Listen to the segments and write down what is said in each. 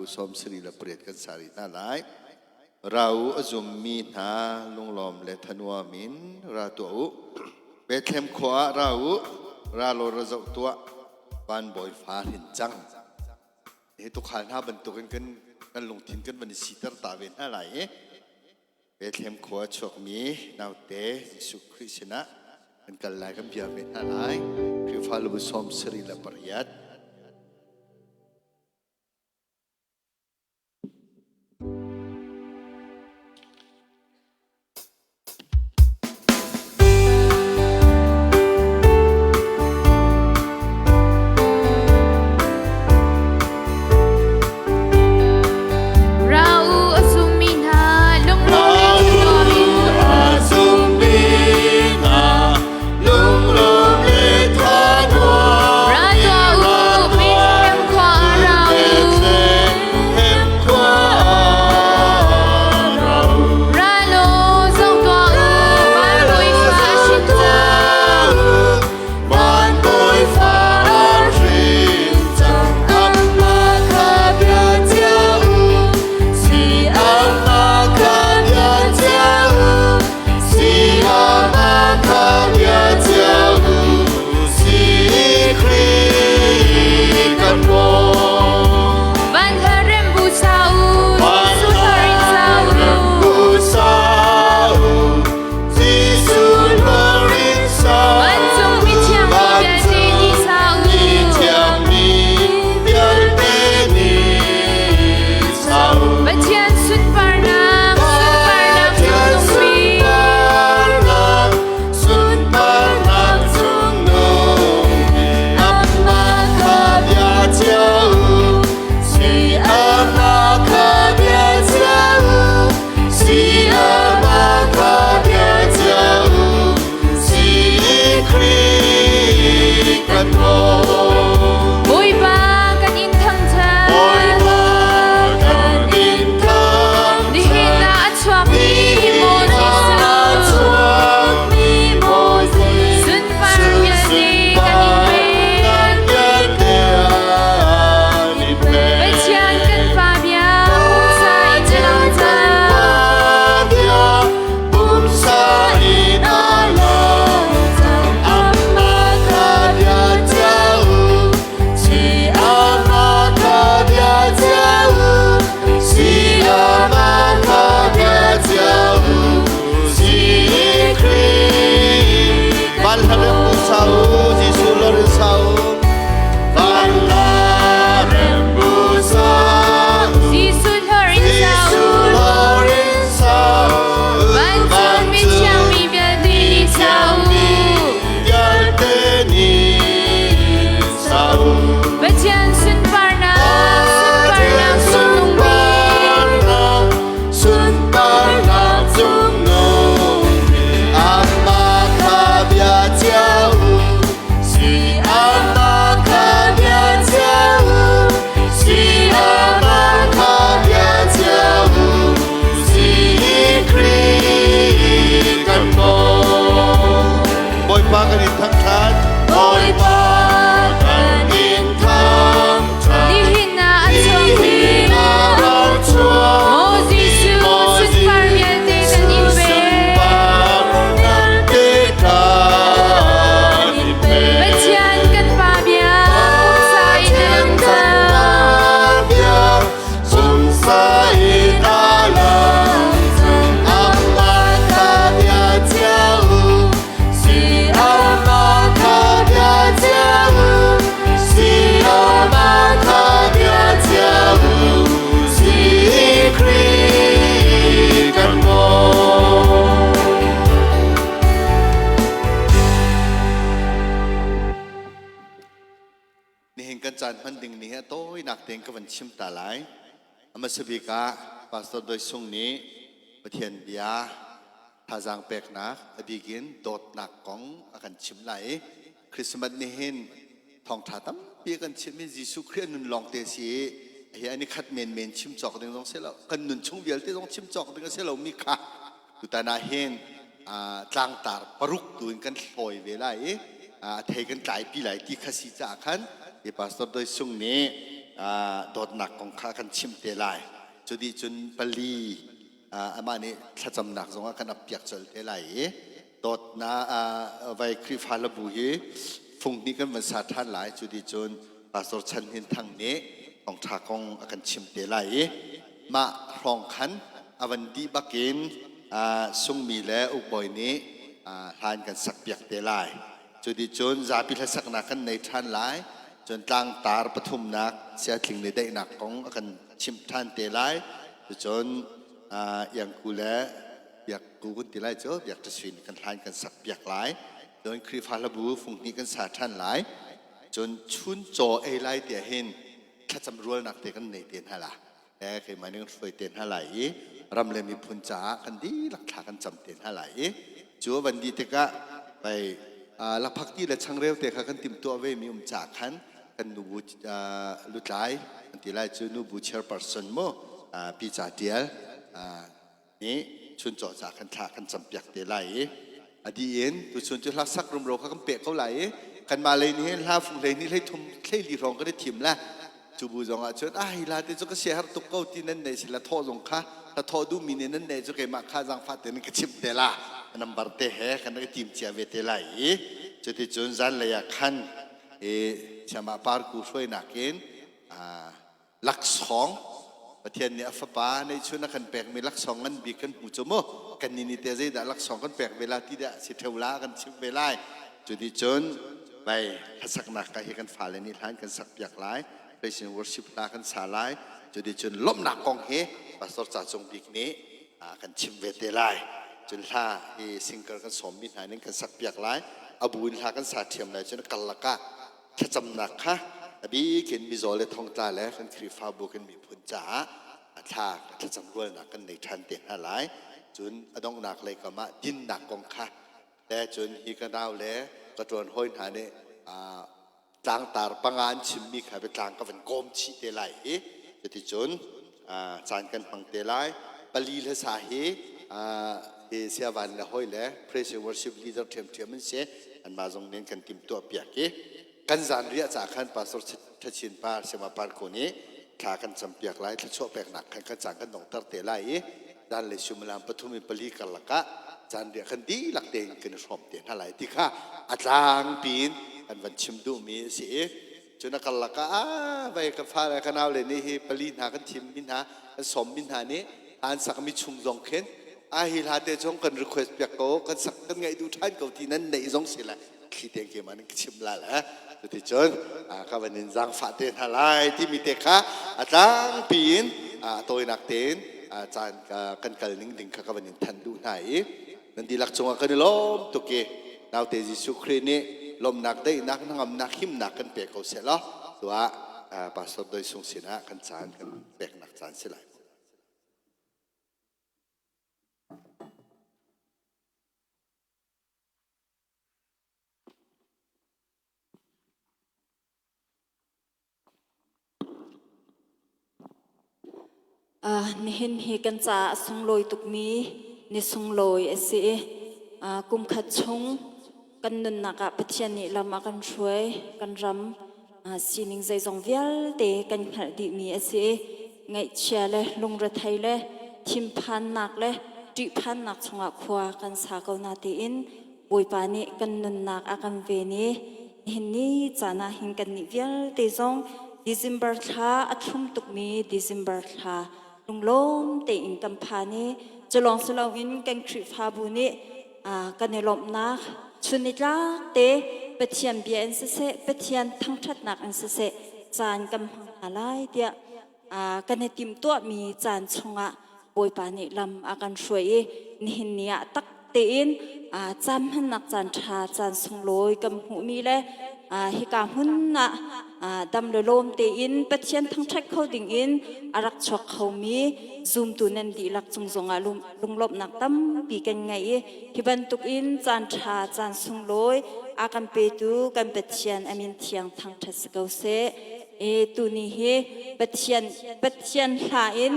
Khrihfabu 78 kan sa rih hna lai. Ra u a zummi hna lunglawm le thanuam in ra tuah u. Bethlehem khua ah ra u, ra law ra zoh tuah, van bawi fa hrin cang. Hi tukhal hna bantukin kan kan lungthin kan van i siter ta ve hna lai i Bethlehem khua chuakmi naute Jesuh Khrih sinah kan kal lai kan bia ve hna lai. Khrihfa lubu 78. Ra u a zummi hna lunglawm le Lunglawm le thanuam Ra tuah u, Bethlehem khua ah ra u. Ra law zoh tuah u, van bawifa a hrin cang. Van bawifa a hrin cang. Amah kha bia cia u, si amah kha bia cia u, si amah kha bia cia u, si Khrih kan Bawi. Van hla rem bu sa u, Jesuh hlarin sa u. Vancung mithiang mi vialte nih sa u. Pathian sunparnak, sunparnak cungnung bik. Sunparnak cungnung bik. Amah kha bia cia u, si amah kha bia cia u, si amah kha bia cia u, si Khrih kan Bawi. Bawipa kan in thangṭhat. Bawipa kan in thangṭhat. Nihin ah a chuakmi Moses. Sunpar vialte kan in pek. Pathian kan Pa bia pumsa in a lang cang. Pumsa in a lang cang. Amah kha bia cia u, si amah kha bia cia u, si amah kha bia cia u, si Khrih. Van hla rem bu sa u, Jesuh lor in sa u. Van hla rem bu sa u, Jesuh hlor in sa u. Jesuh lor in sa u. Vancung mithiang mi vialte nih sa u. Vialte nih sa u. Pathian sunparnak, sunparnak cungnung bik. Sunparnak cungnung bik. Amah kha bia cia u, si amah kha bia cia u, si amah kha bia cia u, si Khrih kan Bawi. Bawipa kan in thangṭhat. Bawipa kan in thangṭhat. Nihin ah a chuakmi Maw Jesuh sunpar vialte kan in pek. Pathian kan Pa bia pumsa in a lang cang. Pumsa in a lang cang. Amah kha bia cia u, si amah kha bia cia u, si amah kha bia cia u, si Khrih kan Bawi. Nihin kan caan hman ding ni hi a tawinak tein ka van chim ta lai. A hmasa bik ah Pastor Doi Sung nih Pathian bia thazaang peknak a bik in dawtnak kong a kan chim lai i Christmas nih hin thawngṭha tampi a kan chimh i Jesuh Khrih a nun lawng te si i hi an i khat menmen chim cawk ding zong si lo kan nun chung vialte zong chim cawk ding a si lomi kha tutan ah hin tlangtar paruk tu in kan hlawi ve lai i a thei kan tlaipi lai ti kha si caah khan hi pastor Doi Sung nih dawtnak kong kha kan chimh te lai. Cu dih cun pali amah nih thlacamnak zong ah kan ap piak colh te lai i dawtnak vai Khrihfa hlabu hi fung hnih kan van sa ṭhan lai. Cu dih cun Pastor Chan Hnin Thang nih thawngṭha kong a kan chim te lai i mah hrawng khan a van dih bakin sungmi le ukbawi nih hlan kan sak piak te lai. Cu dih cun zapi hlasaknak kan nei ṭhan lai. Cun tlangtar pathumnak siatling le daihnak kong a kan chimh ṭhan te lai. Cucun iangku le biakku kan ti lai cu biak ṭasui kan hlan kan sak piak lai. Cun Khrihfa hlabu fung hnih kan sa ṭhan lai. Cun chun caw ei lai tiah hin thlacam rualnak te kan nei te hna la. He keimah ning hruai te hna lai i ram le miphun caah kan dihlak thla kan cam te hna lai i cu van dih tikah vai lakphakti le changreu te kha kan timhtuah ve mi um caah khan kan nubu lutlai an ti lai cu nubu chairperson mu pi ca tial nih chuncaw ca kan thla kan campiak te lai i a dih in tuchun cu hla sak rumro kha kan peh ko lai i kanmah lei nih hin hla fung hlei nih hlei thum hlei li hrawng kan i thim le cu bu zong ah cun ah hi hla te cu ka sia har tuk ko ti nan nei sila thawh zong kha hla thawh duhmi nih nan nei cu keimah kha zaangfah te nan ka chimh te la number te he kan i tim cia ve te lai i cuticun zanlei ah khan i siamah parku hruainak in laksawng Pathian nih a fapa neihchun a kan pekmi laksawng ngan bik kan hmu cu mu kan ni ni te zeidah laksawng kan pek ve la ti dah si theu la kan chim ve lai cu nih cun vai hlasaknak ka hi kan fale nih hlan kan sak piak lai praise and worship hla kan sa lai cu nih cun lawmhnak kong hi pastor ca cung bik nih kan chim ve te lai cun hla hi singer kan sawmmi hna ning kan sak piak lai abu in hla kan sa thiam lai cun kal lakah thlacamnak kha a bikin mizaw le thongtla le kan Khrihfabu kan miphun caah a thla thlacam rualnak kan nei ṭhan te hna lai. Cun a donghnak lei kam ah dinnak kong kha le cun hi ka nau le ka ṭuan hawi hna nih tlangtar panga an chimmi kha biatlang ka van kawm chih te lai i cuticun caan kan hmang te lai. Pali le sa hi hi siavan le hawi le praise and worship leader ṭhiamṭhiam an si. Anmah zong nih kan timhtuah piak i kan zan riah ca khan pastor Thachin Par Sema Par ko nih thla kan campiak lai thluachuah peknak khan kan caan kan donghter te lai i zan le suimilam pathum in pali karlak ah zan riah kan dihlak tein kan i hrawm te hna lai ti kha a tlangpi in kan van chim duhmi a si i cun a karlak ah ah vai ka fa le ka nau le nih hi pali hna kan thimmi hna kan sawmmi hna nih an sakmi chung zong khin a hi hla te zong kan request piak ko kan sak kan ngaih duh ṭhan ko ti nan neih zong si le thli te ke man ka chim la le cuticun ka van in zaangfah te hna lai timi te kha a tlangpi in a tawinak tein caan kan kal ning ding kha ka van in than duh hna i nan dihlak cungah kan i lawm tuk i naute Jesuh Khrih nih lawmnak daihnak hnangamnak himnak kan pe ko seh law tuah pastor Doi Sung sinah kan caan kan peknak caan si lai. Uh, nihin hi kan caah a sunglawi tukmi ni sunglawi a si i uh, kum khat chung kan nunnak ah Pathian nih lam a kan hruai, kan ram uh, sining zeizong vialte kan hngalh dihmi a si i ngaihchia le lungrethei le thinphannak le ṭihphannak chungah khua kan sa ko na tiin Bawipa nih kan nunnak a kan ven i nihin ni caan ah hin kannih vialte zong December thla a thlum tukmi December thla lunglawm tein kan phan i culawng si loin kan Khrihfabu nih kan i lawmhnak chun nitlak te Pathian bia in siseh Pathian thangṭhatnak in siseh caan kan hmang hna lai tiah kan i timhtuahmi caan chungah Bawipa nih lam a kan hruai i nihin ni ah tak tein caan hmannak caan ṭha caan sunglawi kan hmuhmi le hika hmun ah dam le lawm tein Pathian thangṭhat kho dingin a rak chuak khomi zumtu nan dihlak cung zongah lunglawmhnak tampi kan ngei i hi bantukin caan ṭha caan sunglawi a kan petu kan Pathian a min thiang thangṭhat si ko seh. E tuni hi Pathian Pathian hla in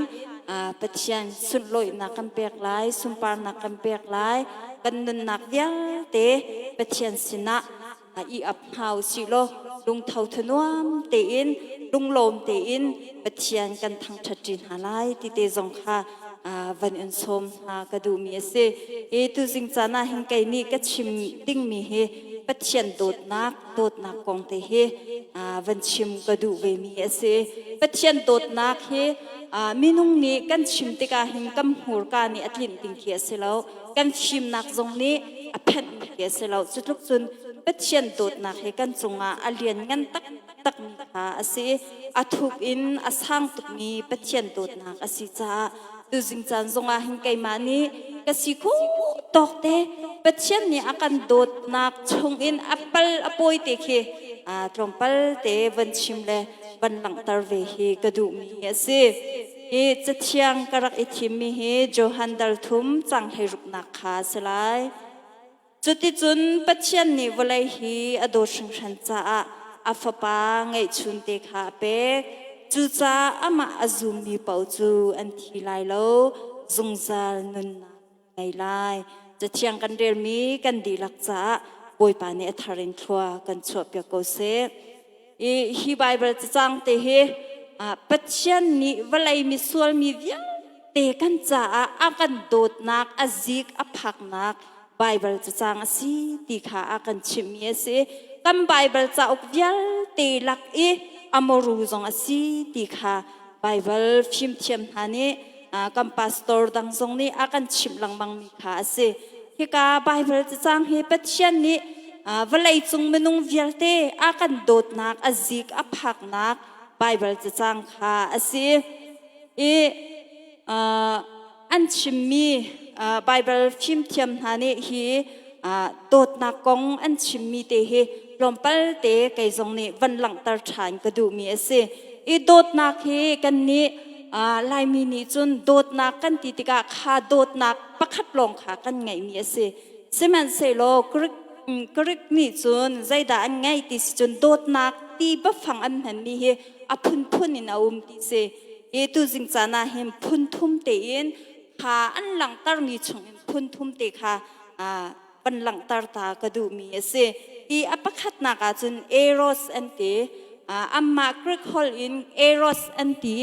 Pathian sunlawihnak kan pek lai, sunparnak kan pek lai, kan nunnak vialte Pathian sinah i ap hna u sih law lungtho thanuam tein lunglawm tein Pathian kan thangṭhat ṭi hna lai ti te zong kha van in sawm hna ka duhmi a si. Hi tuzing caan ah hin kei nih ka chim dingmi hi Pathian dawtnak dawtnak kong te hi van chim ka duh vemi a si. Pathian dawtnak hi minung nih kan chim tikah hin kan hmurka nih a tlinh ding khi a si lo. Kan fimnak zong nih a phenh khi a si lo. Cu tluk cun Pathian dawtnak hi kan cungah a lianngan taktakmi kha a si. A thuk in a sang tukmi Pathian dawtnak a si caah tuzing caan zongah hin keimah nih ka si kho tawk te Pathian nih a kan dawtnak chungin a pal a pawi te khi tlawmpal te van chim le van langhter ve hi ka duhmi a si. Hi cathiang ka rak i thimmi hi Johan dal thum cang hleiruknak kha a si lai. Cuticun Pathian nih vawlei hi a dawt hringhran caah a Fapa ngeihchunte kha a pek. Cucaah amah a zummi paoh cu an thi lai lo, zungzal nunnak an ngei lai. Cathiang kan relmi kan dihlak caah Bawipa nih a thar in thlua kan chuahpiak ko seh. I hi Baibal cacang te hi Pathian nih vawlei misual mi vialte kan caah a kan dawtnak a zik a phaknak Baibal cacang a si ti kha a kan chimhmi a si. Kan Baibal cauk vialte lak i a muru zong a si ti kha Baibal fimthiam hna nih kan pastor dang zong nih a kan chimh lengmangmi kha a si. Hika Baibal cacang hi Pathian nih vawleicung minung vialte a kan dawtnak a zik a phaknak Baibal cacang kha a si. I an chimmi Baibal fimthiam hna nih hi dawtnak kong an chimmi te hi tlawmpal te kei zong nih van langhter ṭhan ka duhmi a si. I dawtnak hi kan nih Laimi nih cun dawtnak kan ti tikah kha dawtnak pakhat lawng kha kan ngeihmi a si. Sihmanhsehlaw Greek Greek nih cun zeidah an ngeih ti si cun dawtnak ti biafang an hmanmi hi a phunphun in a um ti si. Hi tuzing caan ah hin phun thum tein kha an langhtermi chungin phun thum te kha van langhter ta ka duhmi a si. Hi a pakhatnak ah cun eros an ti. Amah Greek holh in eros an ti.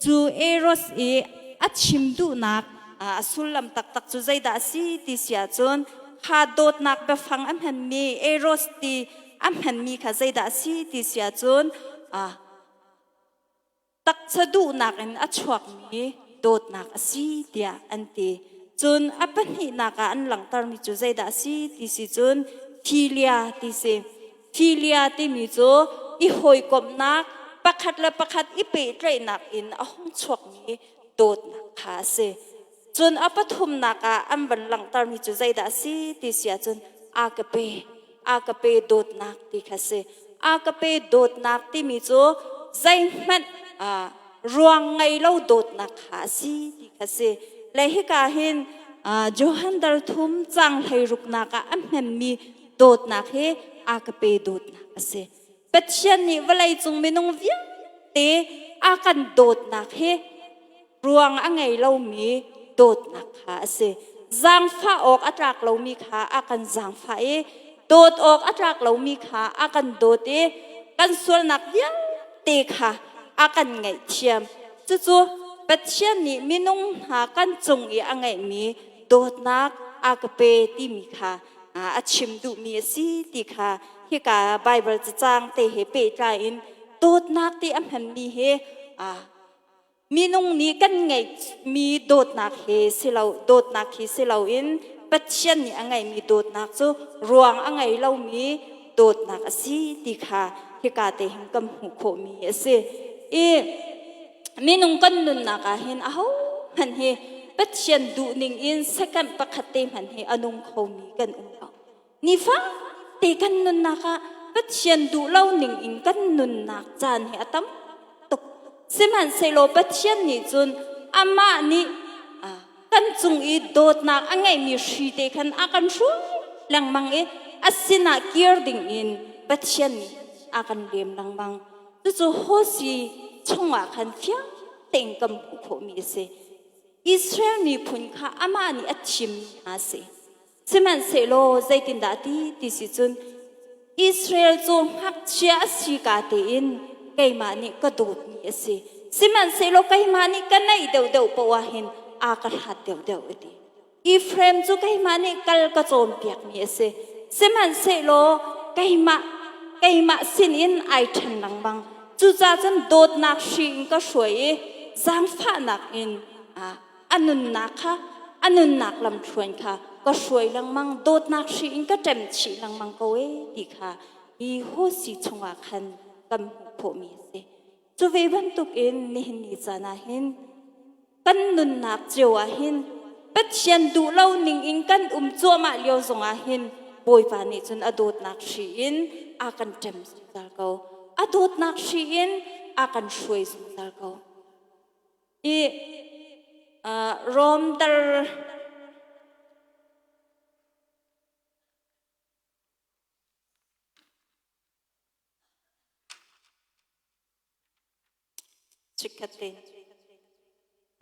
Cu eros i a chim duhnak a sullam taktak cu zeidah a si ti si ahcun kha dawtnak biafang a hmanmi eros ti a hmanmi kha zeidah a si ti si ahcun taksa duhnak in a chuakmi dawtnak a si tiah an ti. Cun a pahnihnak ah an langhtermi cu zeidah a si ti si cun philia ti si. Philia timi cu i hawikomhnak pakhat le pakhat i pehtlaihnak in a hung chuakmi dawtnak kha a si. Cun a pathumnak ah an van langhtermi cu zeidah a si ti si ahcun agape agape dawtnak ti kha si. Agape dawtnak timi cu zeihmanh ruang ngei lo dawtnak kha a si ti kha si. Le hika hin Johan dal thum cang hleiruknak ah a hmemmi dawtnak hi agape dawtnak a si. Pathian nih vawleicung minung vialte a kan dawtnak hi ruang a ngei lomi dawtnak kha a si. Zaangfah awk a tlak lomi kha a kan zaangfah i dawt awk a tlak lomi kha a kan dawt i kan sualnak vialte kha a kan ngaihthiam. Cucu Pathian nih minung hna kan cung i a ngeihmi dawtnak a ka pe timi kha a chim duhmi a si ti kha hika Baibal cacang te he pehtlai in dawtnak ti a hmanmi hi Minung nih kan ngeihmi dawtnak he si lo dawtnak hi si loin Pathian nih a ngeihmi dawtnak cu ruang a ngei lomi dawtnak a si ti kha hika te hin kan hmuh khawhmi a si. I minung kan nunnak ah hin ahohmanh hi Pathian duhning in second pakhat te hmanh hi a nung khomi kan um lo. Nifate kan nunnak ah Pathian duh lo ning in kan nunnak caan hi a tam tuk. Sihmanhsehlaw Pathian nih cun amah nih kan cung i dawtnak a ngeihmi hri te khan a kan hruai lengmang i a sinah kir ding in Pathian nih a kan lem lengmang. Cucu Hosi chungah khan fiang tein kan hmuh khawhmi a si. Israel miphun kha amah nih a thimmi hna a si. Sihmanhsehlaw zeitindah a ti ti si cun. Israel cu ngakchia a si ka tein keimah nih ka dawtmi a si. Sihmanhsehlaw keimah nih ka naih deuhdeuh paoh ah hin a ka hlat deuhdeuh a ti. Ephraim cu keimah nih kal ka cawnpiakmi a si. Sihmanhsehlaw keimah keimah sinin ai ṭhen lengmang. Cucaah cun dawtnak hri in ka hruai i zaangfahnak in a nunnak kha a nunnak lamthluan kha ka hruai lengmang. Dawtnak hri in ka ṭem chih lengmang ko ee ti kha hi Hosi chungah khan kan hmuh khawhmi a si. Cu ve bantukin nihin ni caan ah hin kan nunnak cio ah hin Pathian duh lo ning in kan um cuahmah lio zong ah hin Bawipa nih cun a dawtnak hri in a kan ṭem zungzal ko. A dawtnak hri in a kan hruai zungzal ko. I Rom dar Chikkhat te.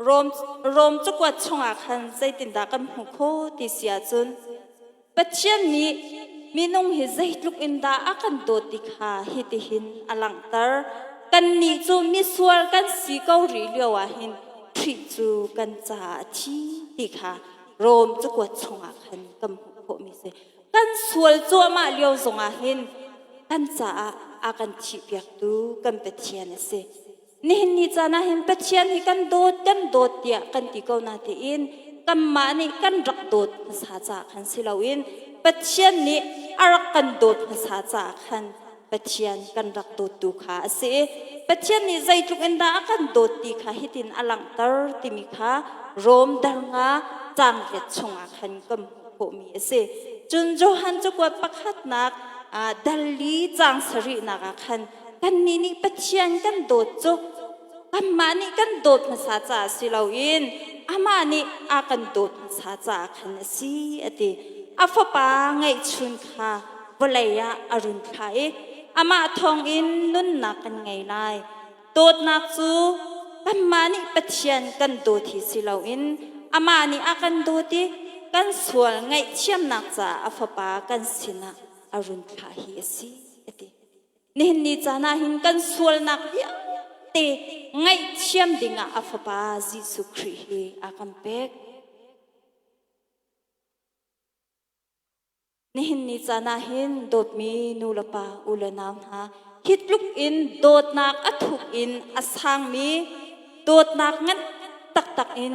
Rom, Rom cakuat chungah khan zeitindah kan hmuh khawh ti si ahcun Pathian nih minung hi zeitluk in dah a kan dawt ti kha hitihin a langhter. Kannih cu misual kan si ko rih lio ah hin Khrih cu kan caah a thi ti kha Rom cakuat chungah khan kan hmuh khawhmi si. Kan sual cuahmah lio zongah hin kan caah a kan thihpiaktu kan Pathian a si. Nihin ni caan ah hin Pathian hi kan dawt kan dawt tiah kan ti ko na tiin kanmah nih kan rak dawt hmasa caah khan si loin Pathian nih a rak kan dawt hmasa caah khan Pathian kan rak dawttu kha a si. Pathian nih zeitluk in dah a kan dawt ti kha hitin a langhter timi kha Rom darnga cangriat chungah khan kan hmuh khawhmi a si. Cun Johan cakuat pakhatnak dal li cang sarihnak ah khan kannih nih Pathian kan dawt cu kanmah nih kan dawt hmasa caah si loin amah nih a kan dawt hmasa caah khan a si a ti. A fapa ngeihchun kha vawlei ah a run thlah i amah thawngin nunnak kan ngei lai. Dawtnak cu kanmah nih Pathian kan dawt hi si loin amah nih a kan dawt i kan sual ngaihthiamnak caah a fapa kan sinah a run thlah hi a si a ti. Nihin ni caan ah hin kan sualnak vialte ngaihthiam dingah a fapa Jesuh Khrih hi a kan pek. Nihin ni caan ah hin dawtmi nu le pa u le nau hna hi tluk in dawtnak a thuk in a sangmi dawtnak ngan taktak in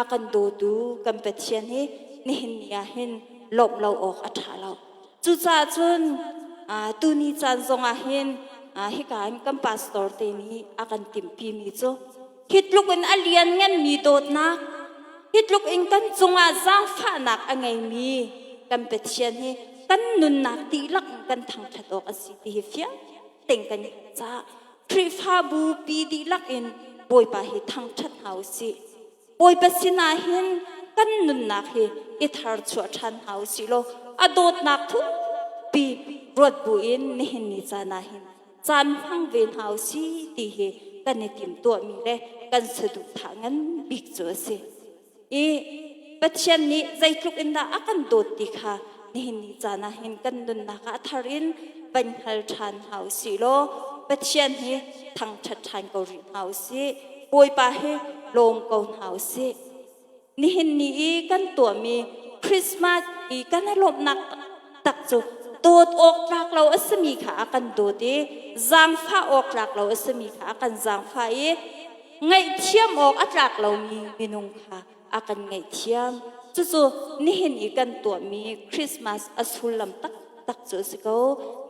a kan dawtu kan Pathian hi nihin ni ah hin lawmh lo awk a ṭha lo. Cucaah cun tuni caan zong ah hin hika in kan pastor te nih a kan timhpimi cu Hi tluk in a liannganmi dawtnak, hi tluk in kan cungah zaangfahnak a ngeimi kan Pathian hi kan nunnak dihlak in kan thangṭhat awk a si ti hi fiang tein kan caah Khrihfabu pi dihlak in Bawipa hi thangṭhat hna u sih. Bawipa sinah hin kan nunnak hi i tharchuah ṭhan hna u sih law a dawtnak thukpi ruat buin nihin ni caan ah hin caan hmang ve hna u si ti hi kan i timhtuahmi le kan saduhthah ngan bik cu a si. I Pathian nih zeitluk in dah a kan dawt ti kha nihin ni caan ah hin kan nunnak ah a thar in van hngal ṭhan hna u sih law Pathian hi thangṭhat ṭhan ko rih hna u sih. Bawipa hi lawm ko hna u sih. Nihin ni i kan tuahmi Christmas i kan i lawmhnak tak cu dawt awk tlak lo a simi kha a kan dawt i zaangfah awk tlak lo a simi kha a kan zaangfah i ngaihthiam awk a tlak lomi minung kha a kan ngaihthiam. Cucu nihin i kan tuahmi Christmas a sullam taktak cu a si ko.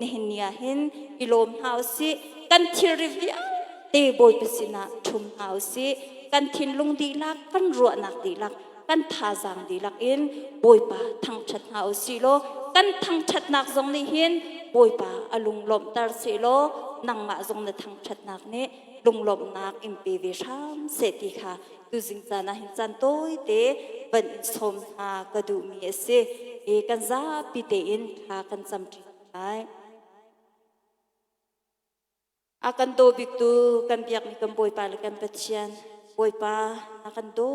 Nihin ni ah hin i lawm hna u sih. Kan thilri vialte Bawipa sinah ṭhum hna u sih. Kan thinlung dihlak, kan ruahnak dihlak, kan thazaang dihlak in Bawipa thangṭhat hna u sih law kan thangṭhatnak zong nih hin Bawipa a lunglawmhter seh law nangmah zong na thangṭhatnak nih lunglawmhnak in pe ve hram seh ti kha tuzing caan ah hin caan tawite van in sawm hna ka duhmi a si i kan zapi tein thla kan camṭi lai. A kan daw biktu kan biakmi kan Bawipa le kan Pathian Bawipa na kan daw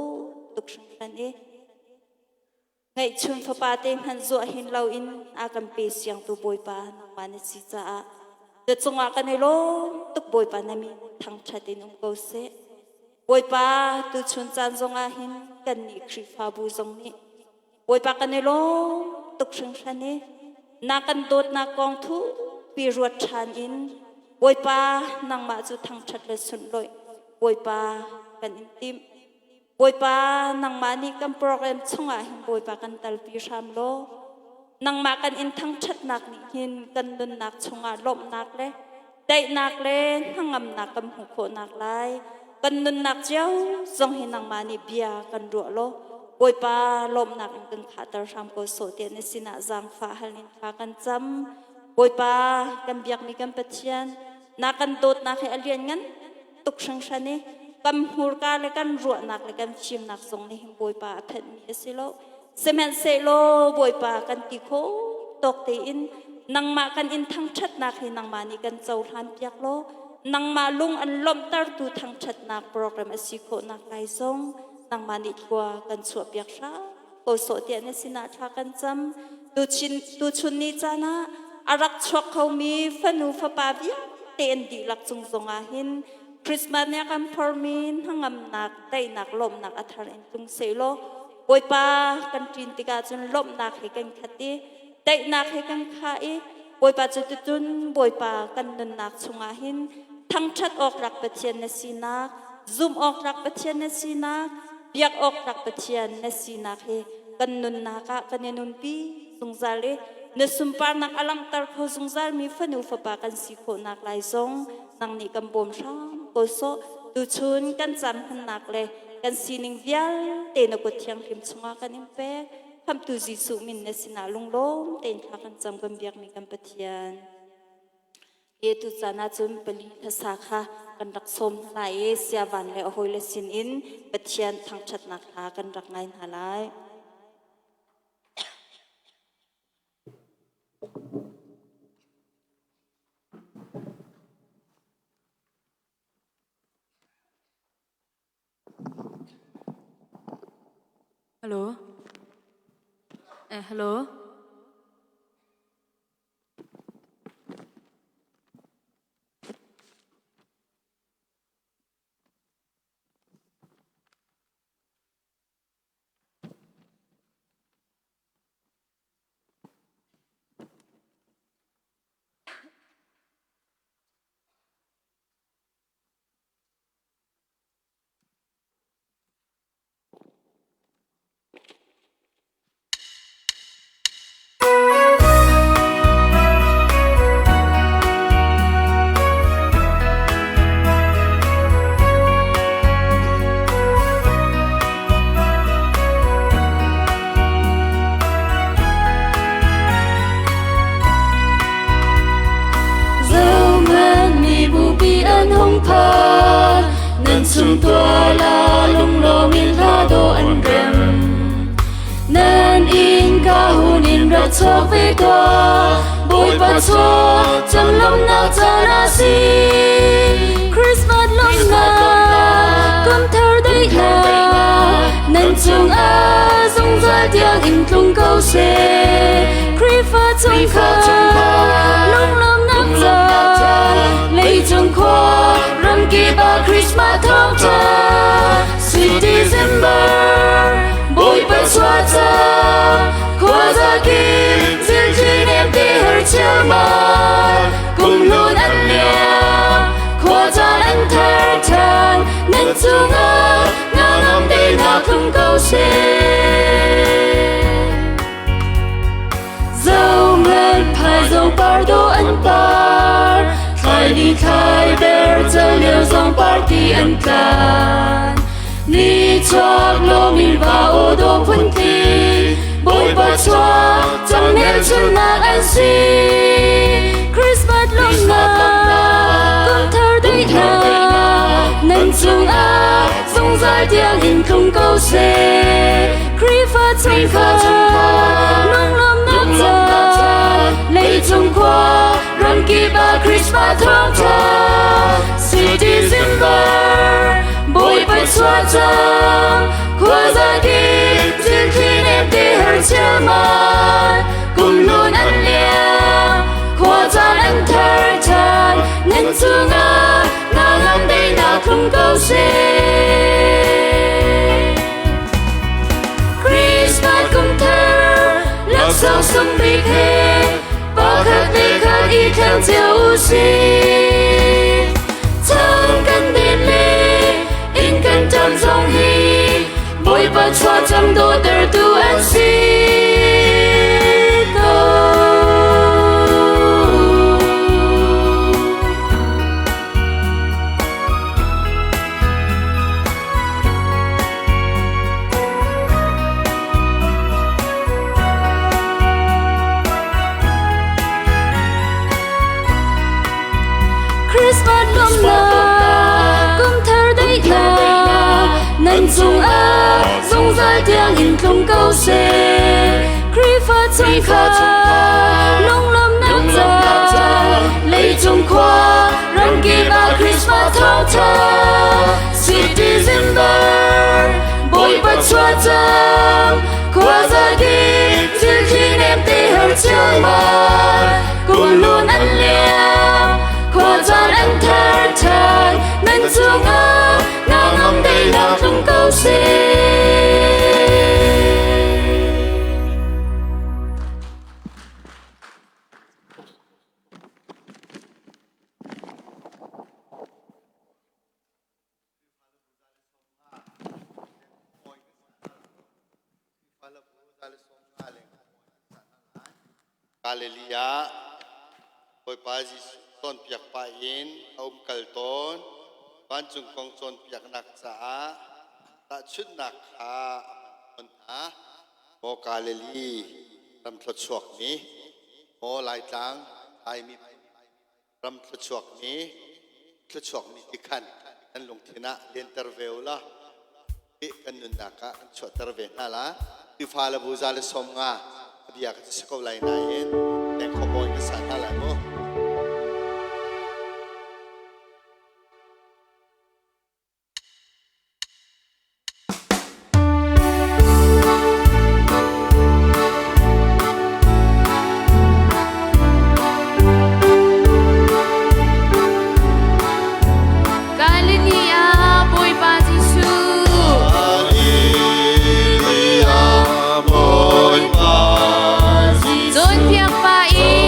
tuk hringhran i. Ngeihchun fapa te hmanh zuah hin loin a kan pe siangtu Bawipa nangmah na si caah na cungah kan i lawm tuk. Bawipa, na min thangṭhat in um ko seh. Bawipa, tuchun caan zongah hin kannih Khrihfabu zong nih Bawipa kan i lawm tuk hringhran i na kan dawtnak kong thukpi ruat ṭhan in Bawipa nangmah cu thangṭhat le sunhlawih Bawipa kan in timh. Bawipa, nangmah nih kan program chungah hin Bawipa kan talpi hram law nangmah kan in thangṭhatnak nih hin kan nunnak chungah lawmhnak le daihnak le hnangamnak kan hmuh khawhnak lai kan nunnak cio zong hi nangmah nih bia kan ruah law Bawipa lawmhnak in kan khahter hram ko sawh tiah na sinah zaangfah hal in thla kan cam. Bawipa, kan biakmi kan Pathian, na kan dawtnak hi a lianngan tuk hringhran i kan hmurka le kan ruahnak le kan fimnak zong nih hin Bawipa a phenhmi a si lo. Sihmanhsehlaw Bawipa, kan ti khawh tawk tein nangmah kan in thangṭhatnak hi nangmah nih kan cohlan piak law nangmah lung an lawmhtertu thangṭhatnak program a si khawhnak lai zong nangmah nih thlua kan chuah piak hram ko sawh tiah na sinah thla kan cam. Tuchun ni caan ah a rak chuak khomi fanu fapa vialte an dihlak cung zongah hin Christmas nih a kan phormi hnangamnak, daihnak, lawmhnak a thar in tlung sehlaw Bawipa kan ṭin tikah cun lawmhnak he kan khat i daihnak he kan khah i Bawipa cu tucun Bawipa kan nunnak chungah hin thangṭhat awk tlak Pathian na sinak, zumh awk tlak Pathian na sinak, biak awk tlak Pathian na sinak hi kan nunnak ah kan i nunpi zungzal i na sunparnak a langhter kho zungzalmi fanu fapa kan si khawhnak lai zong nang nih kan bawm hram ko sawh. Tuchun kan caan hmannak le kan sining vialte na kut thianghlim chungah kan in pek. Khamhtu Jesuh min na sinah lunglawm tein thla kan cam, kan biakmi kan Pathian. Hi tu caan ahcun pali hlasa kha kan rak sawm hna lai i siavan le a hawile sinin Pathian thangṭhatnak hla kan rak ngai hna lai. Hello. Hello. Zohhmanh, mibupi an hung phan, nan chung tuah la lunglawm in hla dawh an rem. Nan innka hun in ra chuak ve tuah, Bawipa chuah cang lawmhnak caan a si. Christmas lawmhnak, kum thar daihnak, nan cungah zungzal tiang in tlung ko seh. Khrihfa chungkhar lunglawmhnak caan, leicung khua ramkip ah Christmas thawngṭha. Sweet December, Bawipa chuah cang, khuaza kip thilthli nem te her chialmal, kum hlun an liam, khua caan an thar ṭhan, nan cungah ngangam te hna tlung ko seh. Zohhmanh, phaizawng par dawh an par, thlai ni thlai ber celio zong party an tlan. Ni chuak lomi va aw dawh phuntling, Bawipa chuak cang hmelchunhnak an si. Christmas lawmhnak, kum thar daihnak, nan cungah zungzal tiang in tlung ko seh. Khrihfa chungkhar lunglawmhnak caan, leicung khua ramkip ah Christmas thawngṭha. Sweet December, Bawipa chuah cang, khuaza kip thilthli nem te her. her chiaman. Kum hlun an liam, khua caan an thar ṭhan. Nan cungah na ngam daihnak tlung ko seh. Christmas kum thar laksawng sung bik he pakhat le khat i thleng cio u sih. Chan kan den le inn kan ṭam zong hi Bawipa chuah cang dawhtertu an si ko. Christmas lawmnak kum thar daihnak nan cungah zungzal tiang in tlung ko seh. Khrihfa chungkhar lunglawmnak ca leicung khua ramkip ah Christmas thawngṭha. Sweet December Bawipa chuah cang khuaza kip thilthli nem te her chiangmang kum hlun an liam khua caan an thar ṭhan nan cungah na ngam daihnak tlung ko seh. Galilee ah Bawipa Jesuh cawnpiak pah in a um kal tawn. Vancung kong cawnpiaknak caah tahchunhnak kha a hman tawn hna. Maw Galilee ram thluachuakmi, maw Laitlang Laimi ram thluachuakmi, thluachuakmi ti khan kan lungthin ah lenter ve u law kan nunnak ah kan chuahter ve hna la. Tufa le bu za le 50 a bia ka si ko lai nain leng khuabawi ka sa hna lai mu. Galilee ah Bawipa Jesuh. Hallelujah, Bawipa Cawnpiak pa in.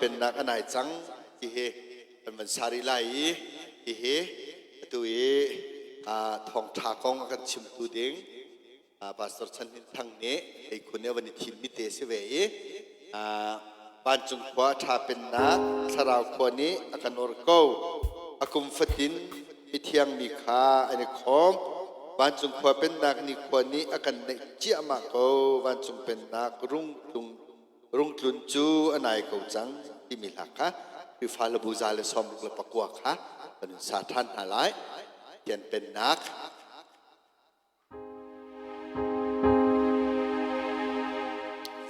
Pennak a nai cang ti hi kan van sa rih lai i hihi atu i thawngṭha kong a kan chimtu ding Pastor Chan Hnin Thang nih Eikhun nih a van i thimmi te si ve i vancung khua a ṭha pennak thlarau khua nih a kan or ko. A kum fatin mithiang mi kha an i khawm. Vancung khua pennak ni khua nih a kan neih ciahmah ko. Vancung pennak rungtlung rungtlun cu a nai ko cang timi hla kha Khrihfa le bu 169 kha kan sa ṭhan hna lai. Tian pennak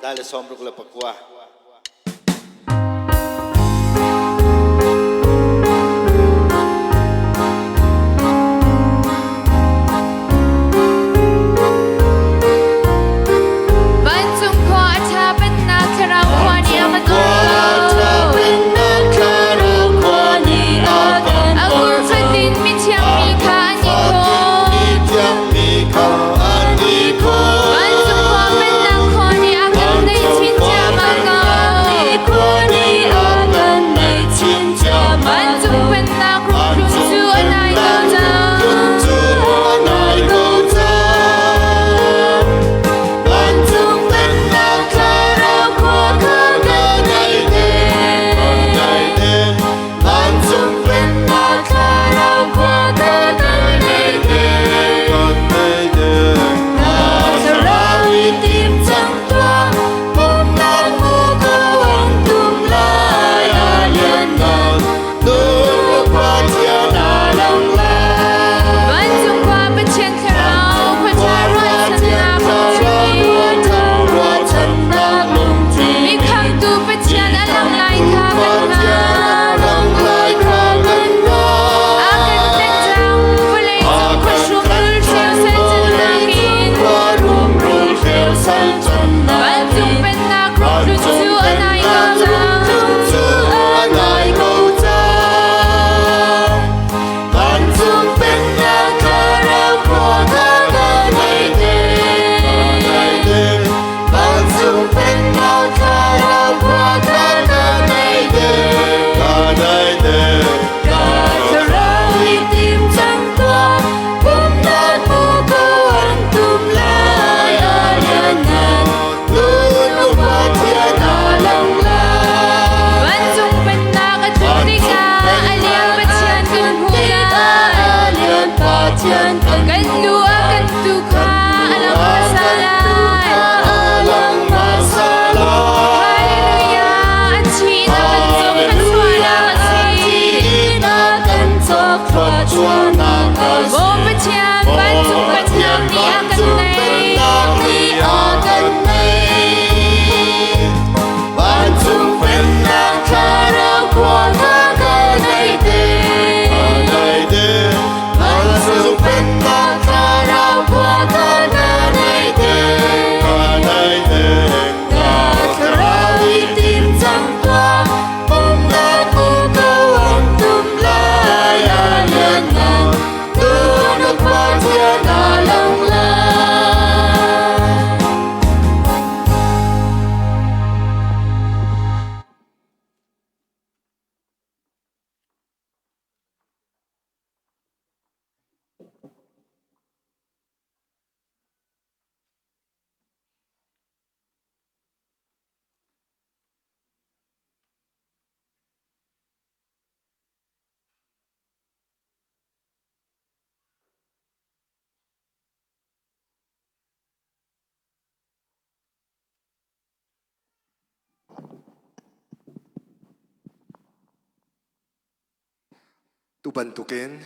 169. Vancung khua a ṭha pennak thlarau khua nih a kan A kum fatin mithiang mi kha an i khawm. Vancung khua pennak khua nih a kan neih chin ciammam ko. Vancung pennak rungtlun cu a nai ko cang. Vancung pennak thlarau khua kha kan nei ding. Vancung pennak thlarau khua kha kan nei ding. Thlarau i tim cang tuah, pumnak muko an tum lai a lianngan. Tu Pathian a lang lai. Vancung khua Pathian thlarau khuacha ruahchannak lungthin. Mi khamtu Pathian a lang lai kha kan hngalh. A kan tlen cang vawlei cung khuahrum rulhreu salcannak in. Vancung pennak rungtlun cu a nai ko cang. Vancung pennak thlarau khua kha kan nei ding. Vancung pennak thlarau khua kha kan nei ding. Thlarau i tim cang tuah, pumnak muko an tum lai a lianngan. Tu Pathian a lang lai. Vancung pennak a tlun tikah a lian Pathian kan hmuh lai. Kan lu a kan tu kha a lang hmasa lai. Hallelujah, a thi in a kan cawk thluachuahnak a si. Maw Pathian, vancung pennak nih a kan neih. Vancung pennak thlarau khua kha kan nei te. Vancung pennak thlarau khua kha kan nei te. Thlarau i tim cang tuah, pumnak muko an tum lai a lianngan. Tu na Pathian a lang lai. Tu bantukin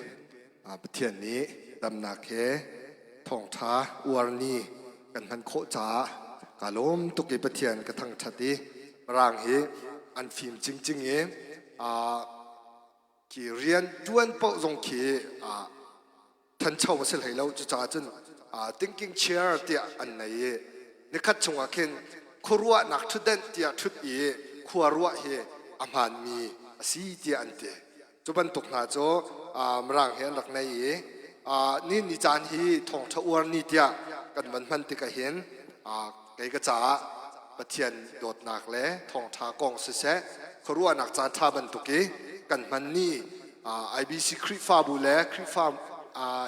Pathian nih damnak he thawngṭha uarni kan hman khawh caah kaa lawm tuk i Pathian ka thangṭhat i Mirang hi an fim cingcing i khi rian ṭuan paoh zong khi thancho a si hlei lo. Cucaah cun thinking chair tiah an nei i nikhat chungah khin khuaruahnak ṭhutdenh tiah ṭhut i khua ruah hi a hmaanmi a si tiah an ti. Cu bantuk hna cu Mirang he an rak nei i ni ni caan hi thawngṭha uar ni tiah kan van hman tikah hin kei ka caah Pathian dawtnak le thawngṭha kong siseh. Khuaruahnak caan ṭha bantuk i kan hmanmi IBC Khrihfabu le Khrihfa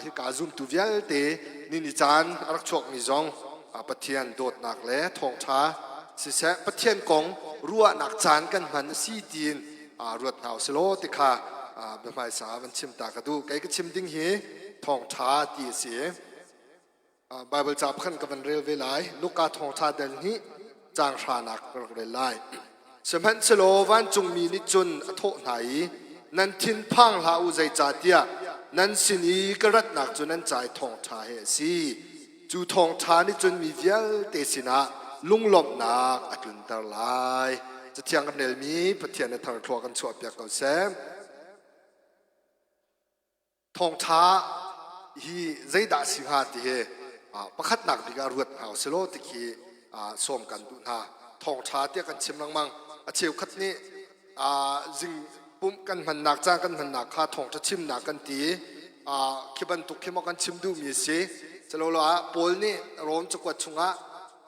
hika zumtu vialte nini caan a rak chuakmi zong Pathian dawtnak le thawngṭha siseh Pathian kong ruahnak caan kan hman a si tiin ruat hna usilaw ti kha biahmaisa van chim ta ka duh. Kei ka chim ding hi thawngṭha ti a si. Baibal ca pakhat ka van rel ve lai. Luka thawngṭha dal hnih caang hranak ka rak rel lai. Sihmanhsehlaw vancungmi nih cun a thawh hna i, nan thin phang hlah u zeicahtiah nan sin i ka ratnak cu nan ca i thawngṭha he a si. Cu thawngṭha nih cun mi vialte sinah lunglawmhnak a tlunter lai. Cathiang kan relmi Pathian a thar thlua kan chuahpiak ko seh. Thawngṭha hi zeidah a si hnga ti hi pakhatnak bik ah ruat hna usilaw ti khi sawm kan duh hna. Thawngṭha tiah kan chim lengmang. A cheukhat nih zing pumh kan hmannak caan kan hmannak kha thawngṭha chimnak kan ti. Khi bantuk khi maw kan chim duhmi a si. Culolo ah Paul nih Rom cakuat chungah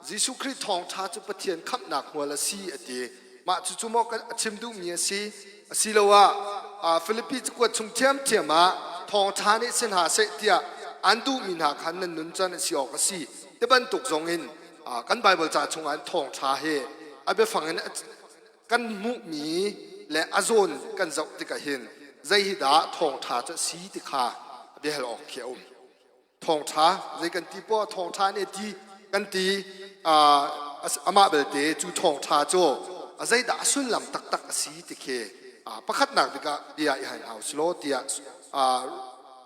Jesuh Khrih thawngṭha cu Pathian khamhnak hmual a si a ti. Mah cucu maw a chim duhmi a si? Asiloah Filipi cakuat chung ṭhiamṭhiam ah thawngṭha nih si hna seh tiah an duhmi hna khan nan nun can a si awk a si ti bantuk zongin kan Baibal ca chungah thawngṭha hi a biafang in kan hmuhmi le a zawn kan zoh tikah hin zei hi dah thawngṭha cu a si ti kha biahal awk khi a um. Thawngṭha zei kan ti poah thawngṭha nih ti kan ti amah belte cu thawngṭha cu a zeidah a sullam taktak a si ti khi pakhatnak bik ah bia i hal hau silaw tiah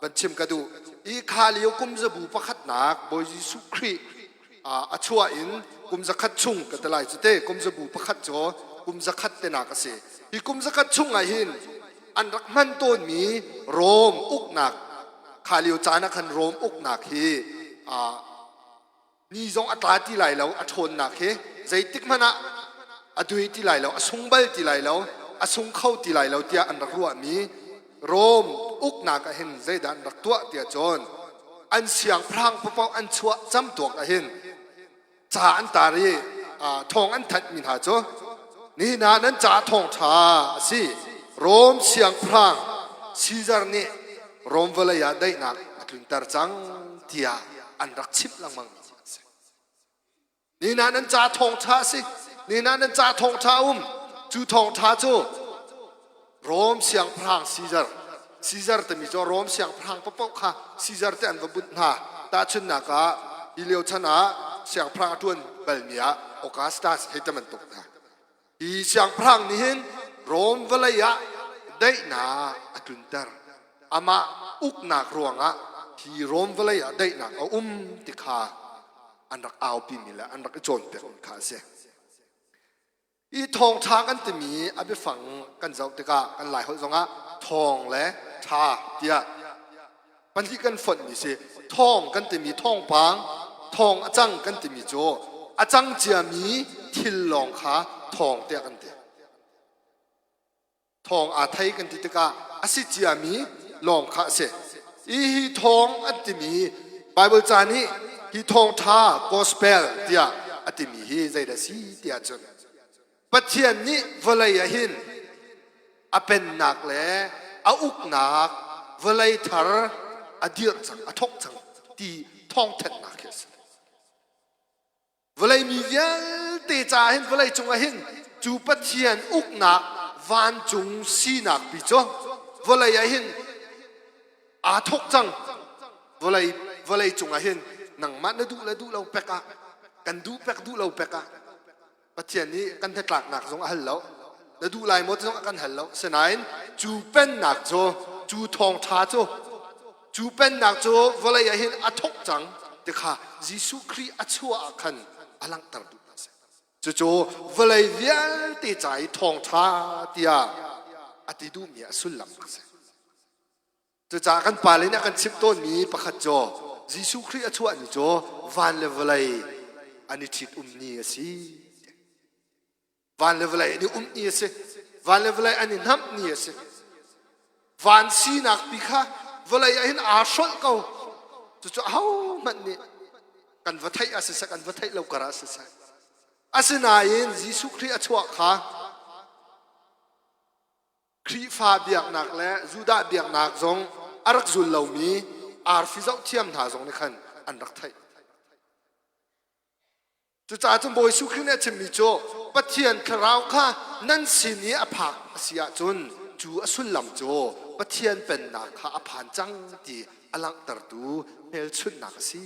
van chim ka duh. I kha lio kum zabu pakhatnak Bawi Jesuh Khrih a chuah in kum zakhat chung ka ti lai cu te kum zabu pakhat cu kum zakhat tenak a si. Hi kum zakhat chung ah hin an rak hman tawnmi Rom uknak kha lio caan ah khan Rom uknak hi ni zong a tla ti lai lo a ṭhawnnak hi zeitik hmanh ah a dui ti lai lo a sung bal ti lai lo a sung kho ti lai lo tiah an rak ruahmi Rom uknak ah hin zeidah an rak tuah tiah cun an siangpahrang paoh an chuah camtuak ah hin ca an tar i thawng an thanhmi hna cu nihin ah nan ca thawngṭha a si Rom siangpahrang Caesar nih Rom vawlei ah daihnak a tlunter cang tiah an rak chimh lengmang mi a si. Nihin ah nan ca thawngṭha a si. Nihin ah nan ca thawngṭha a um. Cu thawngṭha cu Rom siangpahrang Caesar Caesar timi cu Rom siangpahrang paohpaoh kha Caesar te an va bunh hna. Tahchunhnak ah hi lio chan ah siangpahrang a ṭuan balmi ah Augustus hei ti bantuk hna. Hi siangpahrang nih hin Rom vawlei ah daihnak a tlunter. Amah uknak ruangah hi Rom vawlei ah daihnak a um ti kha an rak aupimi le an rak i cawnpiakmi kha a si. I thawngṭha kan timi a biafang kan zoh tikah kan Laiholh zongah thawng le ṭha tiah pahnih kan fonhmi si. Thawng kan timi thawngpang, thawng a cang kan timi cu a cang ciami thil lawng kha thawng tiah kan ti. Thawng aa thei kan ti tikah a si ciami lawng kha a si. Hi hi thawng an timi Bible ca nih hi thawngṭha gospel tiah a timi hi zeidah si tiah cun Pathian nih vawlei ah hin a pennak le a uknak vawlei thar a dirh cang a thawk cang ti thawngthanhnak hi a si. Vawlei mi vialte caah hin vawlei cungah hin cu Pathian uknak vancung sinak pi cu vawlei ah hin aa thawk cang. Vawlei vawlei cungah hin nangmah na duh le duh lo pek ah kan duh pek duh lo pek ah Pathian nih kan hnatlaknak zong a hal lo. Na duh lai maw ti zong a kan hal lo. Sinain cu pennak cu cu thawngṭha cu Cu pennak cu vawlei ah hin a thawk cang ti kha Jesuh Khrih a chuah ah khan a langhter duh a si. Cucu vawlei vialte ca i thawngṭha tiah a ti duhmi a sullam a si. Cucaah kan pale nih a kan chimh tawnmi pakhat cu Jesuh Khrih a chuah ni cu van le vawlei an i ṭhit um ni a si. Van le vawlei an i um ni a si. Van le vawlei an i hnamh ni a si. Van sinak pi kha vawlei ah hin aa hrolh ko. Cucu ahohmanh nih kan va theih ah siseh, kan va theih lo kar ah siseh. Asinain Jesuh Khrih a chuah kha. Khrihfa biaknak le Judah biaknak zong a rak zul lomi arfi zohthiam hna zong nih khan an rak theih. Cucaah cun Bawi Jesuh Khrih nih a chimmi cu Pathian thlarau kha nan sin i a phak a si ahcun cu a sullam cu Pathian pennak kha a phan cang ti a langhtertu hmelchunhnak a si.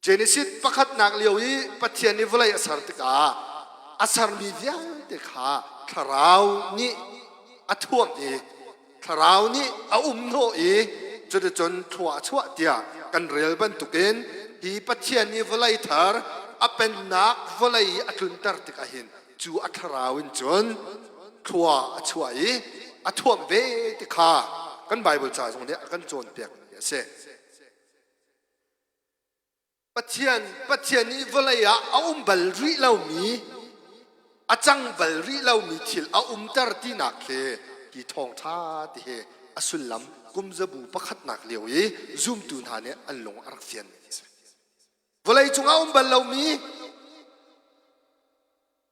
Genesis pakhatnak lio i Pathian nih vawlei a ser tikah a sermi vialte kha thlarau nih a thuamh i thlarau nih a um hnawh i cuticun thlua a chuah tiah kan rel bantukin hi Pathian nih vawlei thar a pennak vawlei i a tlunter tikah hin cu a thlarau in cun thlua a chuah i a thuamh ve ti kha kan Baibal ca zong nih a kan cawnpiakmi a si. Pathian Pathian nih vawlei ah a um bal rih lomi a cang bal rih lomi thil a umter tinak khi hi thawngṭha ti hi a sullam kum zabu pakhatnak lio i zumtu hna nih an lung a rak fian mi a si. Vawlei cungah a um bal lomi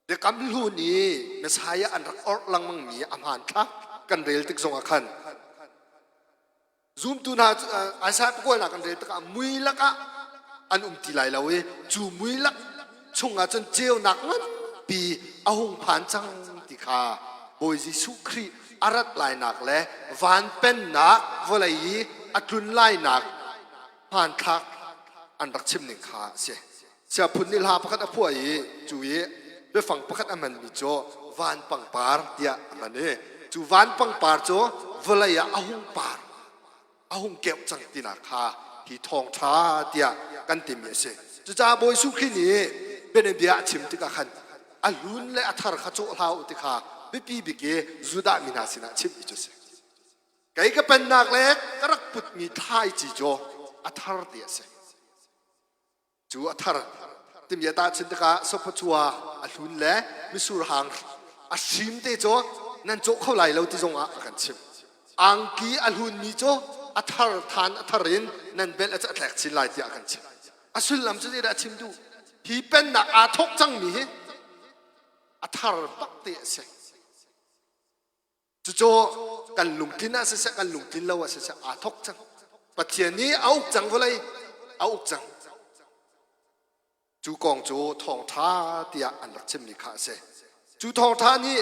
Biakam Hlun i Messiah an rak orh lengmangmi a hmanthlak kan rel tik zongah khan Zumtu hna cu Isaiah pakualnak kan rel tikah mui lakah an um ti lai lo i cu mui lak chungah cun ceunak nganpi a hung phan cang ti kha Bawi Jesuh Khrih a rat lainak le van pennak vawlei i a tlun lainak hmanthlak an rak chim ning kha a si. Siaphun nih hla pakhat a phuah i cu i biafang pakhat a hmanmi cu van pangpar tiah a hman i cu van pangpar cu vawlei ah a hung par a hung keuh cang tinak kha hi thawngṭha tiah kan timi a si. Cucaah Bawi Jesuh Khrih nih bianabia a chim tikah khan a hlun le a thar kha cawh hlah u ti kha biapi bik i Judah mi hna sinah chimmi cu a si. Kei ka pennak le ka rak putmi thlaici cu a thar ti a si. Cu a thar timi a tahchunh tikah sophachua a hlun le mitsur hang a hrim te cu nan cawh kho lai lo ti zongah a kan chimh. Angki a hlunmi cu a thar than a thar in nan belh a thlek chin lai tiah a kan chimh. A sullam cu zeidah a chim duh? Hi pennak aa thawk cangmi hi a thar bak te a si. Cucu kan lungtlin ah siseh kan lungtlin lo ah siseh aa thawk cang. Pathian nih a uk cang vawlei a uk cang. Cu kong cu thawngṭha tiah an rak chimmi kha a si. Cu thawngṭha nih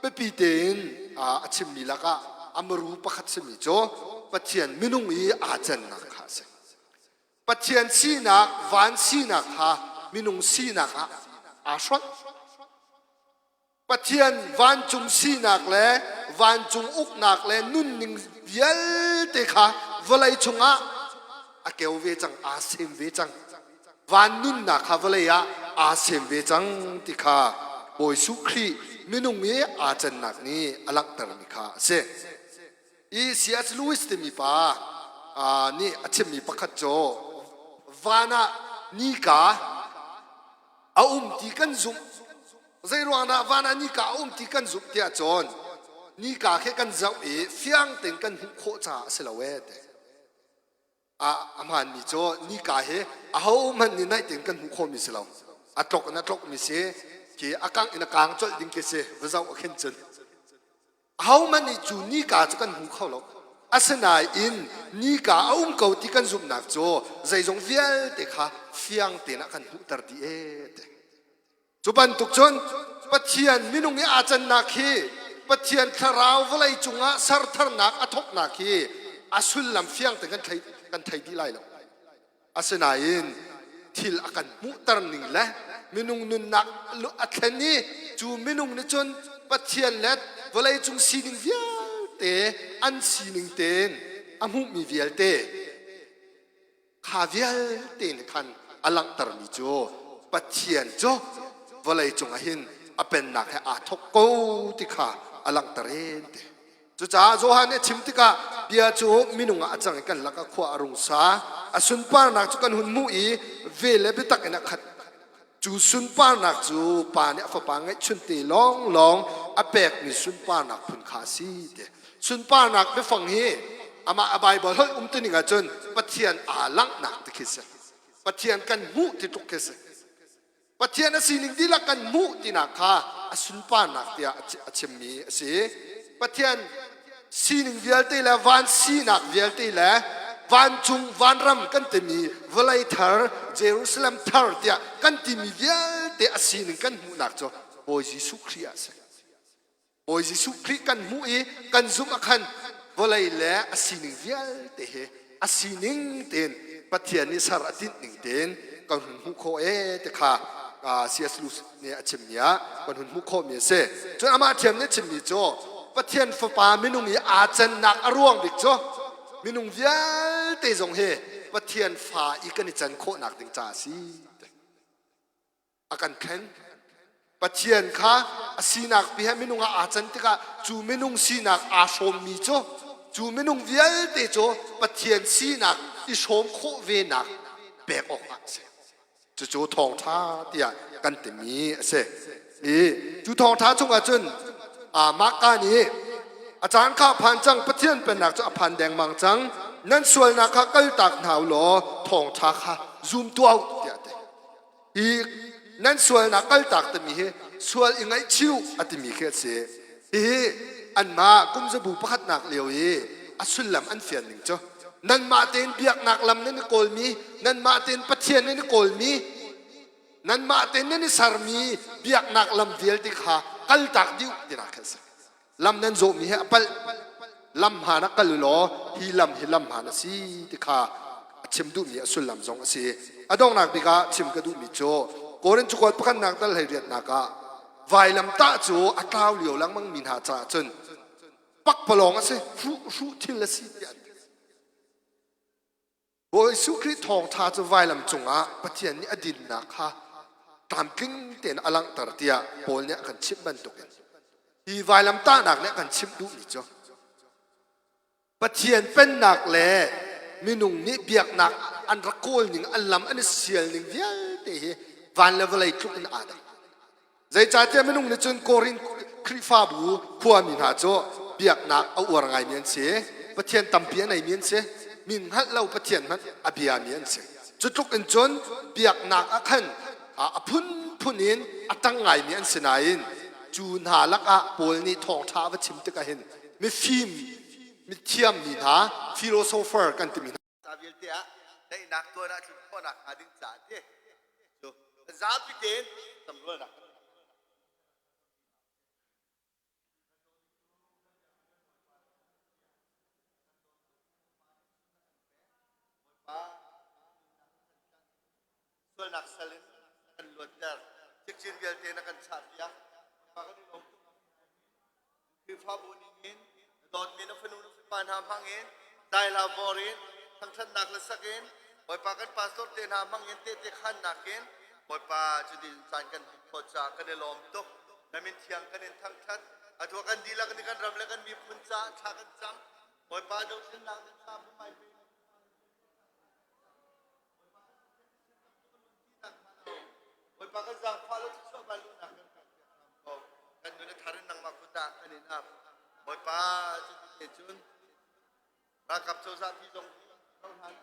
biapi tein a chimmi lakah a maru pakhat simi cu Pathian minung i aa cannak kha a si. Pathian sinak, van sinak kha minung sinak ah aa hrawnh. Pathian vancung sinak le vancung uknak le nunning vialte kha vawlei chungah a keu ve cang, aa sem ve cang. Van nunnak kha vawlei ah aa sem ve cang ti kha Bawi Jesuh Khrih minung i aa cannak nih a langhtermi kha a si. I C.S. Lewis timi pa nih a chimmi pakhat cu van ah nika a um ti kan zumh Zeiruang dah van ah nika a um ti kan zumh tiah cun nika khi kan zoh i fiang tein kan hmuh khawh caah a si lo ee ti. A a hmaanmi cu nika hi ahohmanh nih naih tein kan hmuh khawhmi si lo. A tlok in a tlokmi si, khi a kangh in a kang colh ding khi si, va zoh ah khin cun. Ahohmanh nih cu nika cu kan hmu kho lo. Asinain nika a um ko ti kan zumhnak cu zeizong vialte kha fiang tein a kan hmuhter dih ee ti. Cu bantuk cun Pathian minung i aa cannak hi Pathian thlarau vawlei cungah sertharnak a thawknak hi a sullam fiang tein kan thei, kan thei dih lai lo. Asinain thil a kan hmuhter ning le minung nunnak a thlen i cu minung nih cun Pathian le vawlei cung sining vialte an sining tein a hmuhmi vialte Kha vialte nih khan a langhtermi cu Pathian cu vawlei cungah hin a pennak he aa thawk ko ti kha a langhter en ti. Cucaah Johan nih a chim tikah bia cu minung ah a cang i kan lakah khua a rung sa. A sunparnak cu kan hun hmuh i vel le biatak in a khat. Cu sunparnak cu Pa nih a Fapa ngeihchunte lawnglawng a pekmi sunparnak phun kha a si ti. Sunparnak biafang hi amah a Baibal holh umtuning ahcun Pathian aa langhnak ti khi si. Pathian kan hmuh ti tluk khi si. Pathian a sining dihlak kan hmuh tinak kha a sunparnak tiah a chimmi a si. Pathian sining vialte le van sinak vialte le vancung vanram kan timi vawlei thar Jerusalem thar tiah kan timi vialte a sining kan hmuhnak cu Bawi Jesuh Khrih ah a si. Bawi Jesuh Khrih kan hmuh i kan zumh ah khan vawlei le a sining vialte hi a sining tein Pathian nih ser a tinh ning tein kan hun hmuh khawh ee ti kha C.S. Lewis nih a chimmi ah kan hun hmuh khawhmi a si. Cun amah thiam nih a chimmi cu Pathian Fapa minung i aa cannak a ruang bik cu minung vialte zong hi Pathian fa i kan i can khawhnak ding caah a si. A kan khen. Pathian kha a sinak pi he minung ah aa can tikah cu minung sinak aa hrawmmi cu cu minung vialte cu Pathian sinak i hrawm khawh venak pek awk ah a si. Cucu thawngṭha tiah kan timi a si. I cu thawngṭha chungah cun Marka nih a caan kha a phan cang Pathian pennak cu a phan dengmang cang nan sualnak kha kaltak hna u law thawngṭha kha zum tuah u tiah a ti. Hi nan sualnak kaltak timi hi sual i ngaihchih a timi khi a si. Hihi anmah kumzabu pakhatnak lio i a sullam an fian ning cu nanmah tein biaknak lam nan i kawlmi, nanmah tein Pathian nan i kawlmi, nanmah tein nan i sermi biaknak lam vialte kha kaltak dih tinak khi a si. Lam nan zawhmi hi a palh. Lam hmaan ah kal u law hi lam hi lam hmaan a si ti kha a chim duhmi a sullam zong a si. A donghnak bik ah chim ka duhmi cu Korin cakuat pakhatnak tal hlei riatnak ah vailamtah cu a tlau lio lengmang mi hna caah cun pakpalawng a si, hruh hruh thil a si tiah an ti. Bawi Jesuh Khrih thawngṭha cu vailam cungah Pathian nih a dinnak kha tlamtling tein a langhter tiah Paul nih a kan chimh bantukin hi vailam tahnak nih a kan chimh duhmi cu Pathian pennak le minung nih biaknak an rak kawl ning an lam an i sial ning vialte hi van le vawlei tluk in aa dang. Zeicahtiah minung nih cun Korin Khrihfabu khuami hna cu biaknak a uar ngaimi an si. Pathian tampi a neimi an si. Mi hngalh lo Pathian hmanh a biami an si. Cu tluk in cun biaknak ah khan a phunphun in a ṭang ngaimi an si nain cu hna lakah Paul nih thawngṭha a va chim tikah hin mifim, mithiammi hna, philosopher kan timi hna ca vialte ah daihnak tuan ah tlun khawhnak hnga ding caah ti cu zapi tein tamrualnak sualnak sal in kan luatter cikcin vialte na kan chahpiak kan i lawm tuk Khrihfabu ningin na dawtmi na fanu na fapa hna hmangin daihla vawr in thangṭhatnak le sak in Bawipa kan pastor te hna hmangin tehte khannak in Bawipa cutin caan kan hmuh khawh caah kan i lawm tuk. Na min thiang kan in thangṭhat. Atu kan dihlak nih kan ram le kan miphun caah thla kan cam. Bawipa dothlennak ding caah pumai pe Bawipa kan zaangfah lo thluachuah vanluhnak kan pek piak hram ko. Kan nun a thar in nangmah kut ah kan in ap. Bawipa cuti te cun ralkap cozah pi zong hi cohlan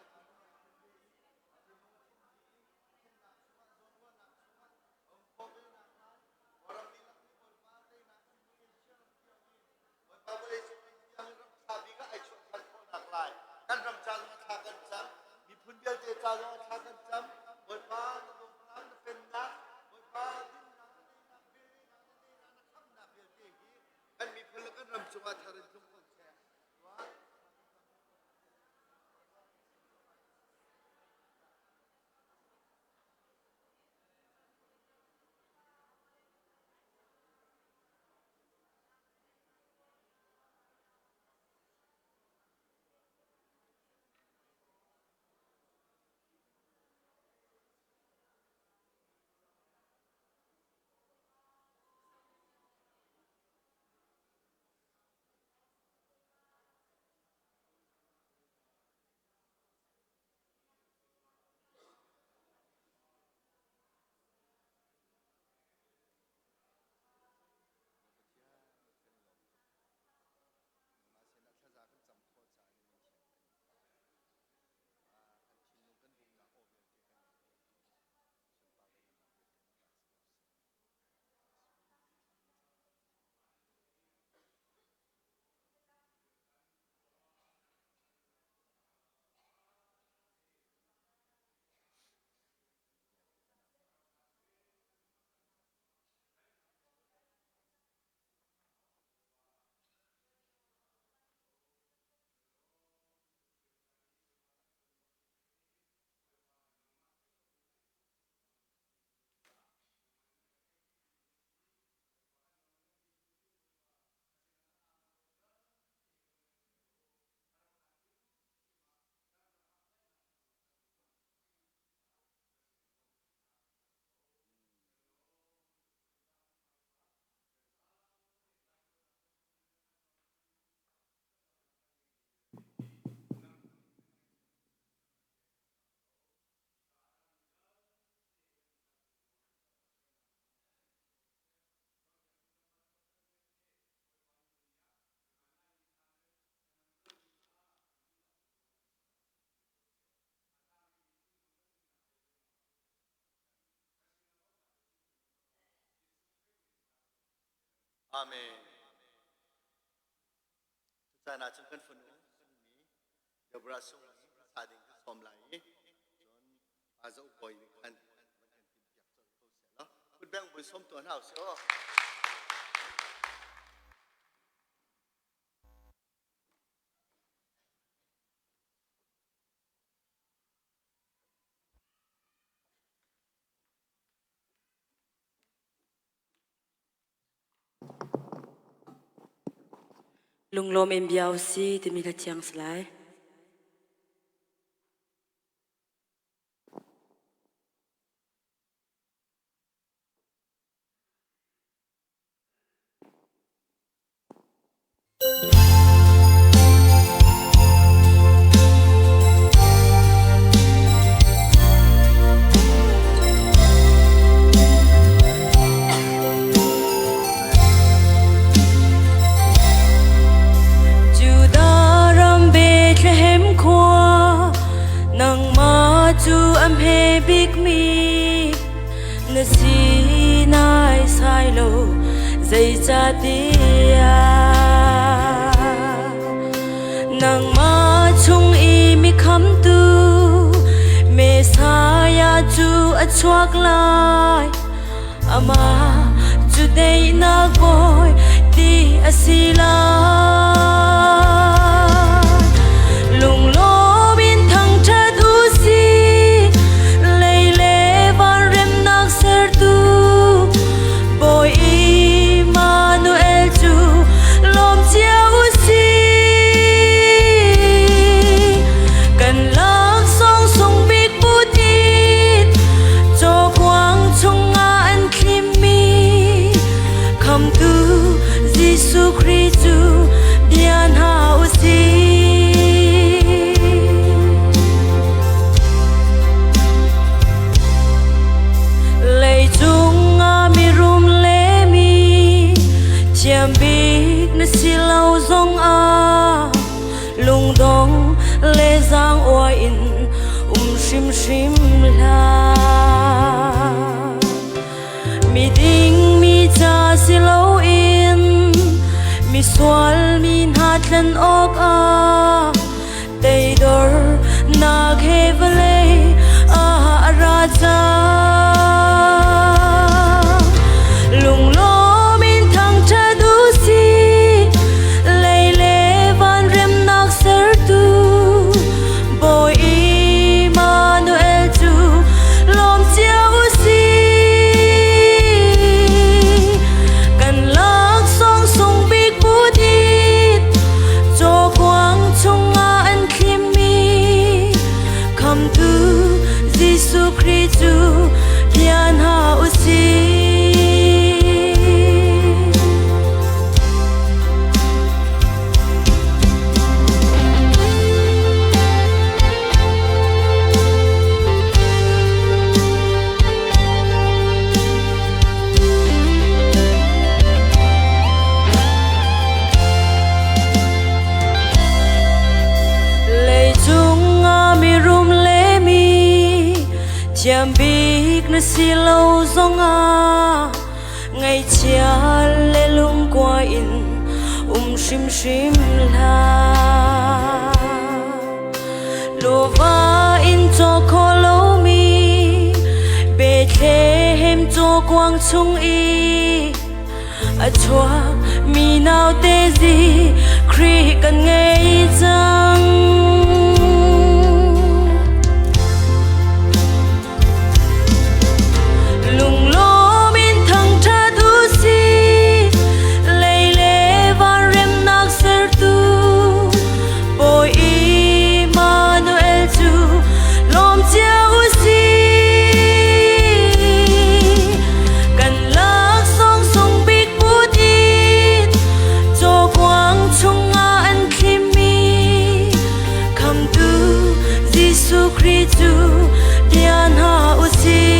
Bawipa vawleicung in tiang ram ṭha bik ah ai chuah ṭhan khawhnak lai kan ram ca zong thla kan cam miphun vialte ca zong thla kan cam Bawipa na dawtnak na pennak Bawipa dinnak na teinak velngeihnak na teinak na khamhnak vialte hi kan miphun le kan ram cungah thar in tlung ko seh. Amen. Cucaan ah cun kan fanu Deborah sung sa ding ka sawm lai i cun pa za bawi nih khan van kan timpiak colh ko seh law kutbeng bun sawm tuah hna usih aw. Lunglawm in bia u si timi kha thiang si lai. Judah ram Bethlehem khua nangmah cu a hme bikmi na si nai sai lo zeicahtiah nangmah chung i mi khamtu Messiah cu a chuak lai amah cu daihnak bawi ti a si lai lunglawm in thangṭhat u sih lei le van remnak sertu Bawi Immanuel cu lawm cio u sih kan laksawng sung bik putit cawkuang chungah an thlimmi khamtu Jesuh Khrih cu bia hna u sih. Leicung ah mirum le mi thiam bik na si lo zongah lungdong le zaang-uai in um hrimhrim hlah. Miding mi ca si loin misual mi hna thlen awkah teidor nak he vawlei ah a ra cang. Lunglawm in thangṭhat u sih, lei le van remnak sertu Bawi Immanuel cu lawm cio u sih. Kan laksawng sung bik putit cawkuang chungah an thlimmi khamtu Jesuh Khrih cu bia hna u sih. Leicung ah mirum le mi thiam bik na si lo zongah ngaihchia le lungkua in um hrimhrim hlah. Luva in caw kho lomi Bethlehem cawkuang chung i a chuak mi naute zi Khrih kan ngei cang. Lunglawm in thangṭhat u sih, lei le van remnak sertu Bawi Immanuel cu lawm cio u sih. Kan laksawng sung bik putit, cawkuang chungah an thlimmi Khamtu Jesuh Khrih cu bia hna u sih.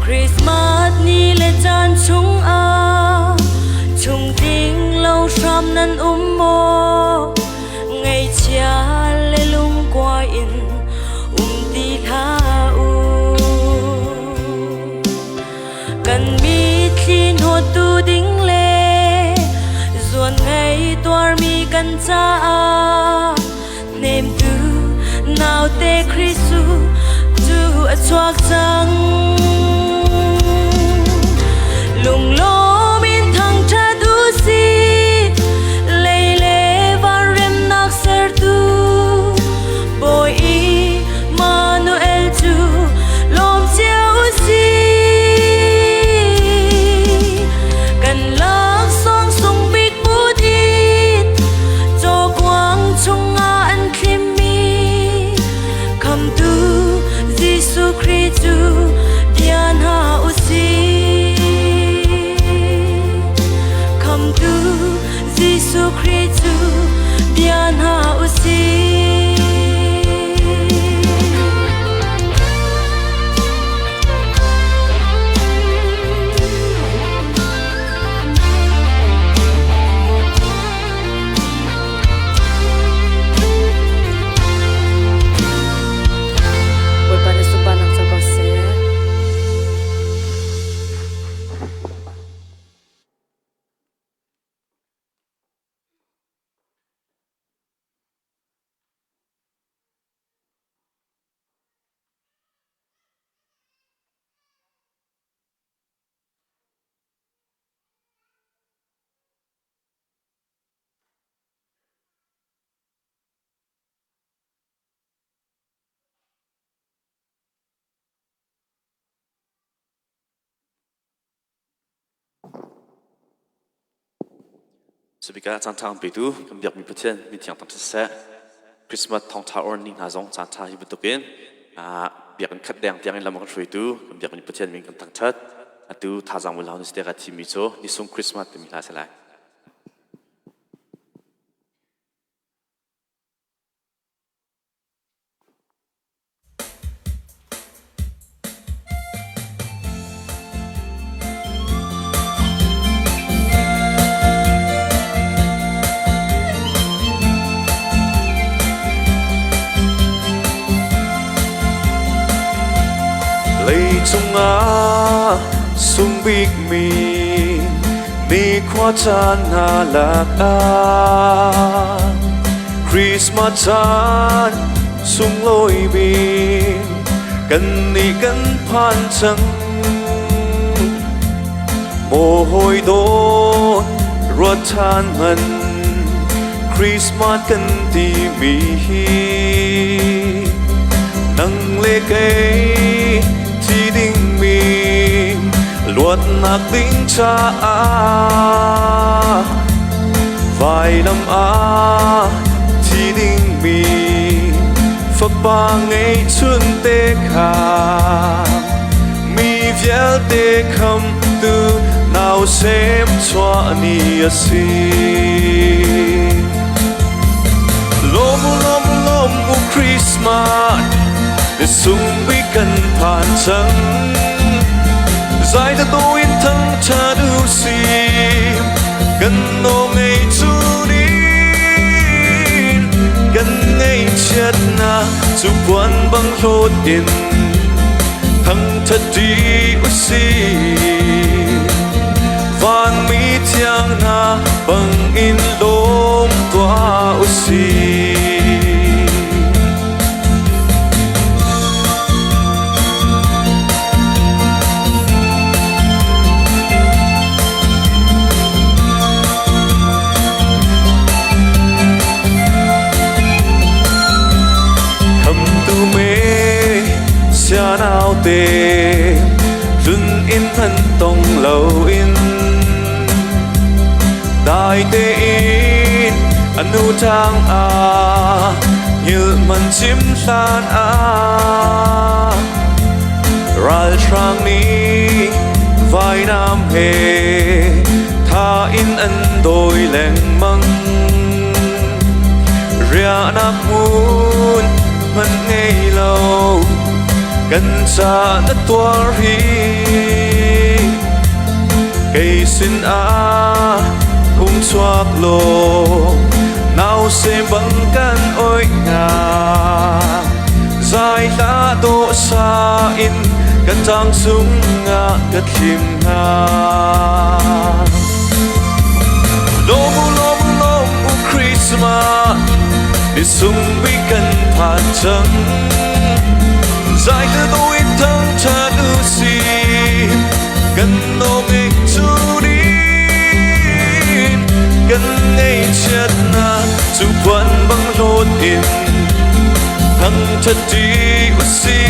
Christmas ni le caan chungah chungtling lo hram nan um maw? Ngaihchia le lungkua in um ti hlah u. caah hnemtu naute Khrisu cu a chuak cang. Lunglawm in thangṭhat u sih, lei le van remnak sertu Bawi Immanuel cu lawm cio u sih. Kan laksawng sung bik put in cawkuang chungah an thlimmi Khamtu Jesuh Khrih cu bia hna u sih. Khamtu Jesuh Khrih cu bia hna u sih. Bawipa nih sunparnak co ko seh. Sabika caan ṭha petu kan biakmi Pathian min thiang tam siseh Christmas thawngṭha or ni hna zong caan ṭha hi bantukin biakinn khat deng tiang in lam kan hruaitu kan biakmi Pathian min kan thangṭhat atu thazaang mul hau ni ka thimi cu nisung Christmas timi hla si lai. Leicung ah sung bikmi nikhua caan hna lakah Christmas caan sunglawi bik kannih kan phan cang. Maw hawi dawt ruat ṭhan hmanh Christmas kan timi hi nang le kei thi dingmi luatnak ding caah vailam ah thi dingmi fapa ngeihchun te kha mi vialte khamtu nausem chuah ni a si. Lawm u lawm u lawm u Christmas ni sung bik kan phan cang. Zai ta tu in thang tha du si kan no ngei chu din kan ngei chiatnak cu puan bang hlawt in thangṭhat ṭi u sih. Vanmi thiang hna bangin lawm tuah u sih. Khamtu me sianau te tlun in than tong loin dai tein anu tang a hngilh man chim hlan ah ralhrang nih vainam he tha in an dawi lengmang. Riahnak hmun hmanh ngei lo kan ca na tuar hi kei sin ah hung chuak law nausem bang kan oi nga zai hla dawh sa in kan tang chungah ka thlim hna. Lawm u lawm u lawm u Christmas. Ni sung bik kan phan cang. Zai ka do in thang tha du si. Kan no ngei chu din. Kan ngei chiat na chu puan bang lot in. Thang tha ti u si.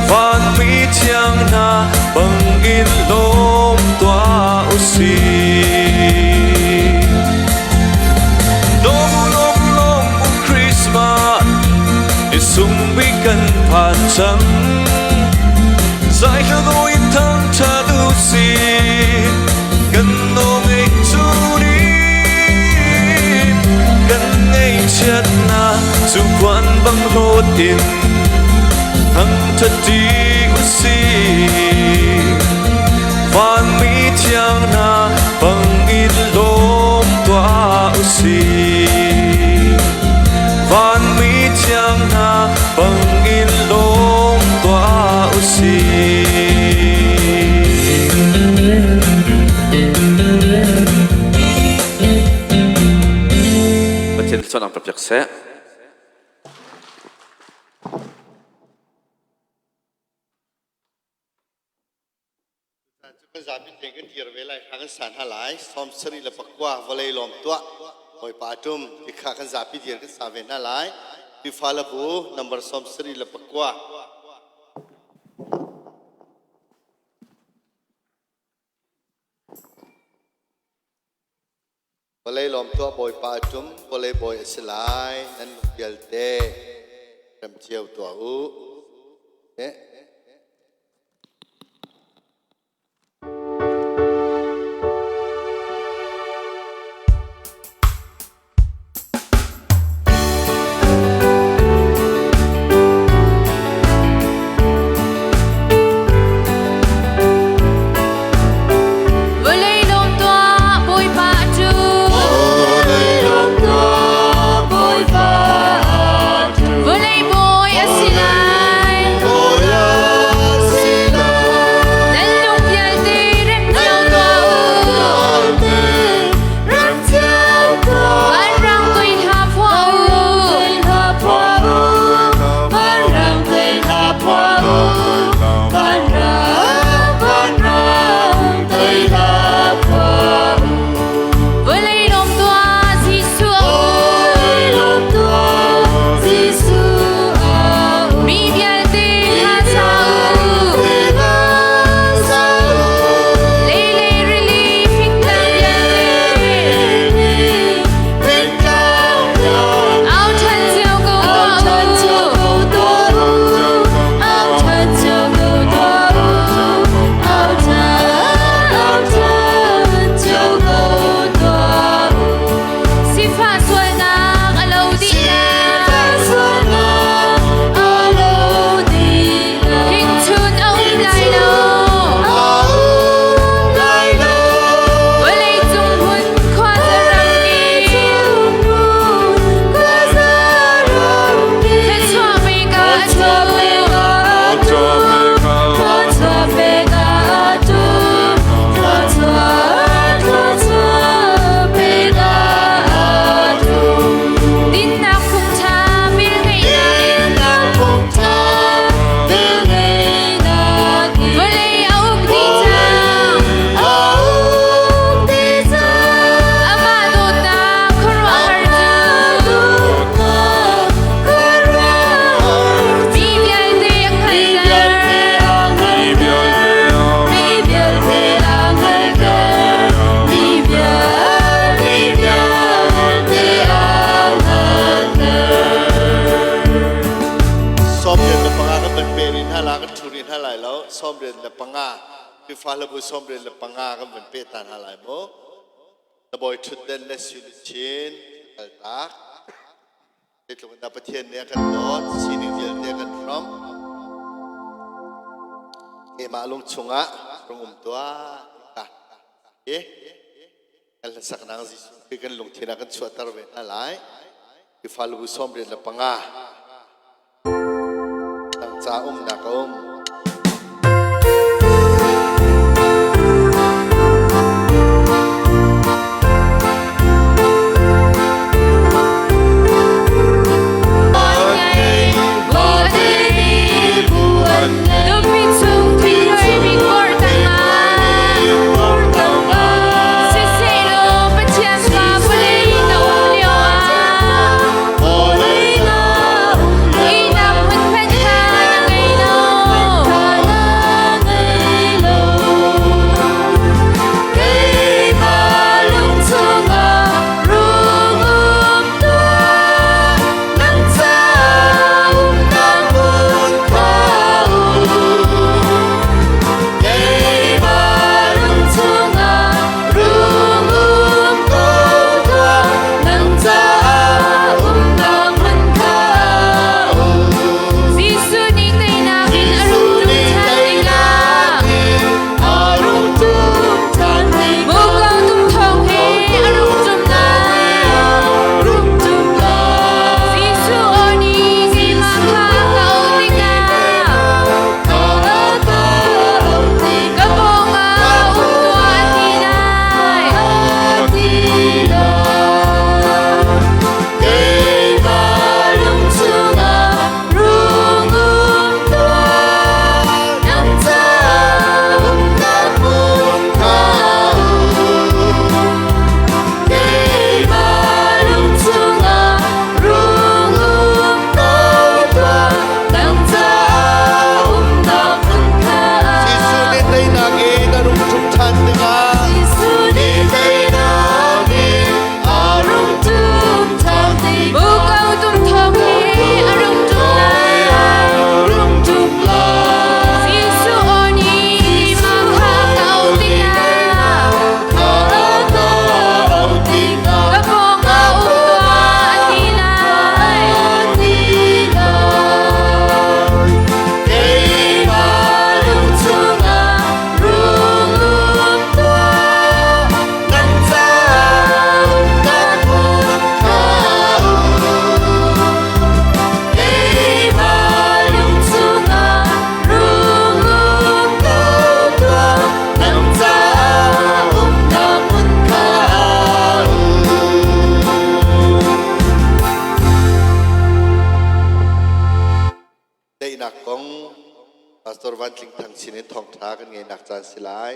Van mi thiang na bang in lom tua u si. Lom lom lom u Christmas ni sung bik kan phan cang. Zai hla do in thang tha du si. Kan no ngei chu din. Kan ngei chiat na chu puan bang lot in. Thang tha ti u si. Van mi thiang na bang in lom tua u si. Van mi thiang na bang in lom tua u si. Pathian thluachuah nang piak seh. Kan zapi tein kan dir ve lai kha kan san hna lai. 79 vawlei lawm tuah Bawipa tum ti kha kan zapi dir kan sa ve hna lai. Tufa le bu number 79. Vawlei lawm tuah Bawipa a ṭum, vawlei bawi a si lai, nan lung vialte rem cio tuah u. Eh. Vawlei lawm tuah Bawipa a ṭu. Vawlei bawi a si lai. Nan lung vialte rem cio tuah u. Vanrang toi hla phuah u. Vawlei lawm tuah Jesuh a um. Mi vialte hla sa u. Lei lei rili fingtlang vialte. Au ṭhan cio ko tuah u. Sifah sualnak a lo dih lai. Hingchun a um lai lo. Vawlei cung hmun khua zarang in. Thluachuah pe ka a tu. Dinnak phung ṭha vel ngeihnak in. Vawlei a uk dih cang. Amah dawtnak khuaruahhar cu. Mi vialte a hngalhter. 75 kan van pe rin hna la kan ṭhu rin hna lai lo. 75 Khrihfa hlabu 75 kan van pe ta hna lai mu. Na bawi ṭhutden le sui luchin kaltak. Zeitluk in dah Pathian nih a kan dawt, sining vialte a kan hrawmh. Keimah lung chungah rung um tuah ti kha. Okay? Kan hlasaknak Jesuh Khrih kan lungthin ah kan chuahter ve hna lai. Khrihfa lubu 75. Tang ca umnak a um. Tling Thang sin in thawngṭha kan ngeihnak caan si lai.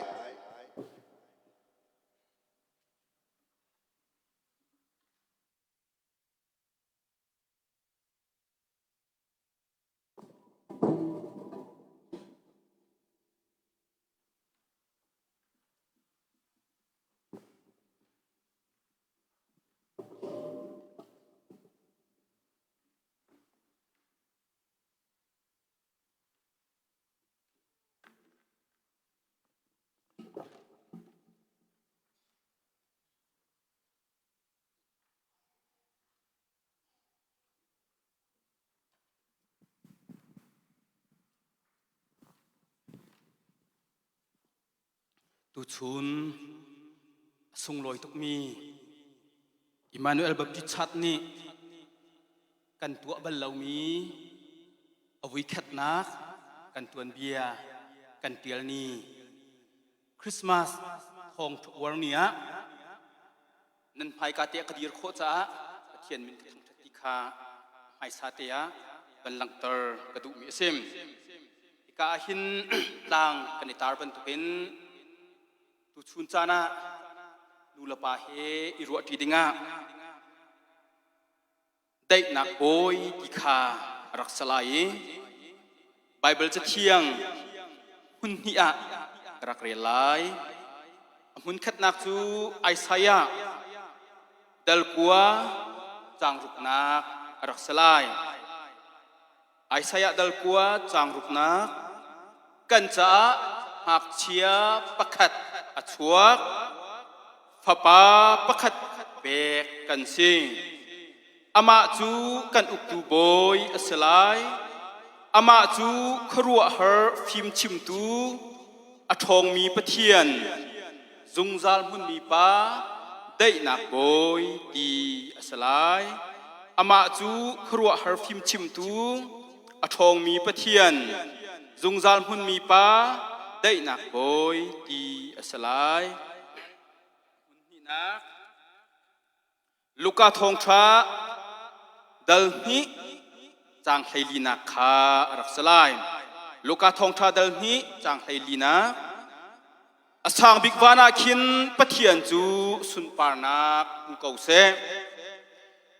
Tuchun a sunglawi tukmi Emmanuel Baptist Church nih kan tuah bal lomi a vuikhatnak kan tuanbia kan tial ni Christmas thawngtha uar ni ah nan hmaika te ka dir khawh caah Pathian min ka thangṭhat ti kha hmaisa te ah van langhter ka duhmi a si. Hika ah hin tlang kan i tar bantukin tuchun caan ah nu le pa he i ruahṭi dingah daihnak bawi ti kha a rak si lai i Baibal Cathiang hmun hnih ah ka rak rel lai. A hmun khatnak cu Isaiah dal kua caang ruknak a rak si lai. Isaiah dal kua caang ruknak kan caah ngakchia pakhat a chuak, fapa pakhat pek kan si. Amah cu kan uktu bawi a si lai. Amah cu khuaruahhar fimchimtu, a ṭhawngmi Pathian, zungzal hmunmi Pa, daihnak bawi ti a si lai. Amah cu khuaruahhar fimchimtu, a ṭhawngmi Pathian, zungzal hmunmi Pa, daihnak bawi ti a si lai. Hmun Luka thawngṭha dal hnih caang hleilinak kha a rak si lai. Luka thawngṭha dal hnih caang hleilinak A sang bik van ah khin Pathian cu sunparnak hmu ko seh.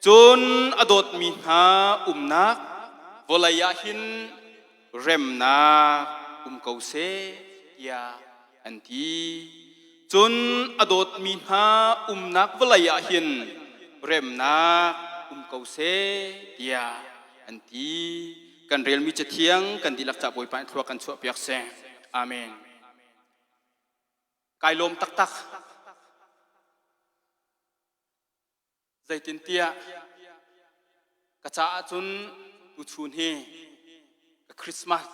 Cun a dawtmi hna umnak vawlei ah hin remnak um ko seh tiah an ti. Cun a dawtmi hna umnak vawlei ah hin remnak um ko seh tiah an ti. Kan relmi cathiang kan dihlak ca Bawipa nih thlua kan chuahpiak seh. Amen. Kai lawm taktak. Zeitintiah ka caah cun tuchun hi ka Christmas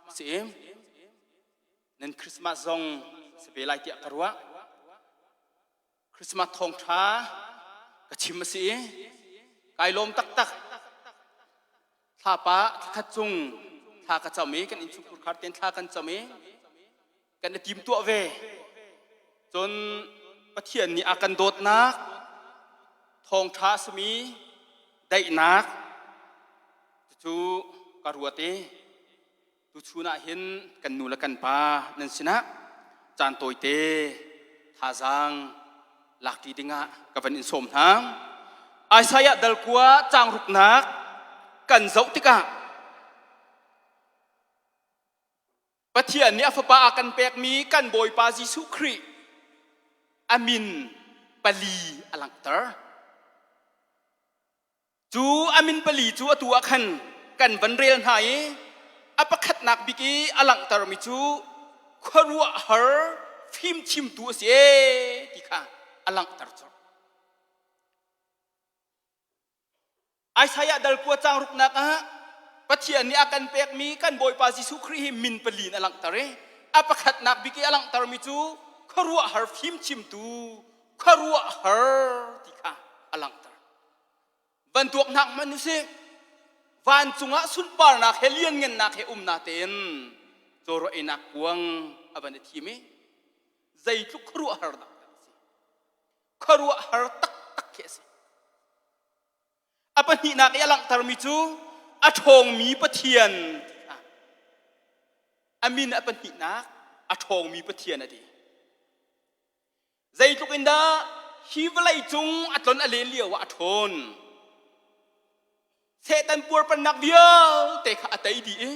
a si i nan Christmas zong si ve lai tiah ka ruah. Christmas thawngṭha ka chim a si i kai lawm taktak. Thlapa thlakhat cung thla ka cam i kan innchungkhur khar tein thla kan cam i kan i timtuah ve. Cun Pathian nih a kan dawtnak, thawngṭha a simi daihnak cucu ka ruat i tuchun ah hin kan nu le kan pa nan sinah caan tawite thazaang lakṭi dingah ka van in sawm hna. Isaiah dal kua caang ruknak kan zoh tikah Pathian nih a fapa a kan pekmi kan Bawipa Jesuh Khrih a min pali a langhter. Cu a min pali cu atu ah khan kan van rel hna i a pakhatnak bik i a langhtermi cu khuaruahhar fimchimtu a si ee ti kha a langhter colh. Isaiah dal kua caang ruknak ah Pathian nih a kan pekmi kan Bawipa Jesuh Khrih hi min pali in a langhter i a pakhatnak bik i a langhtermi cu khuaruahhar fimchimtu khuaruahhar ti kha a langhter. Van tuaknak hmanh usih vancung ah sunparnak he lianngannak he um natein cawraw einak kuang a van i thim i zeitluk khuaruahhar dah a si. Khuaruahhar taktak khi a si. A pahnihnak i a langhtermi cu a ṭhawngmi Pathian. A min a pahnihnak a ṭhawngmi Pathian a ti. Zeitluk in dah hi vawlei cung a tlon a len lio ah a ṭhawn. Satan puarpannak vialte kha a tei dih i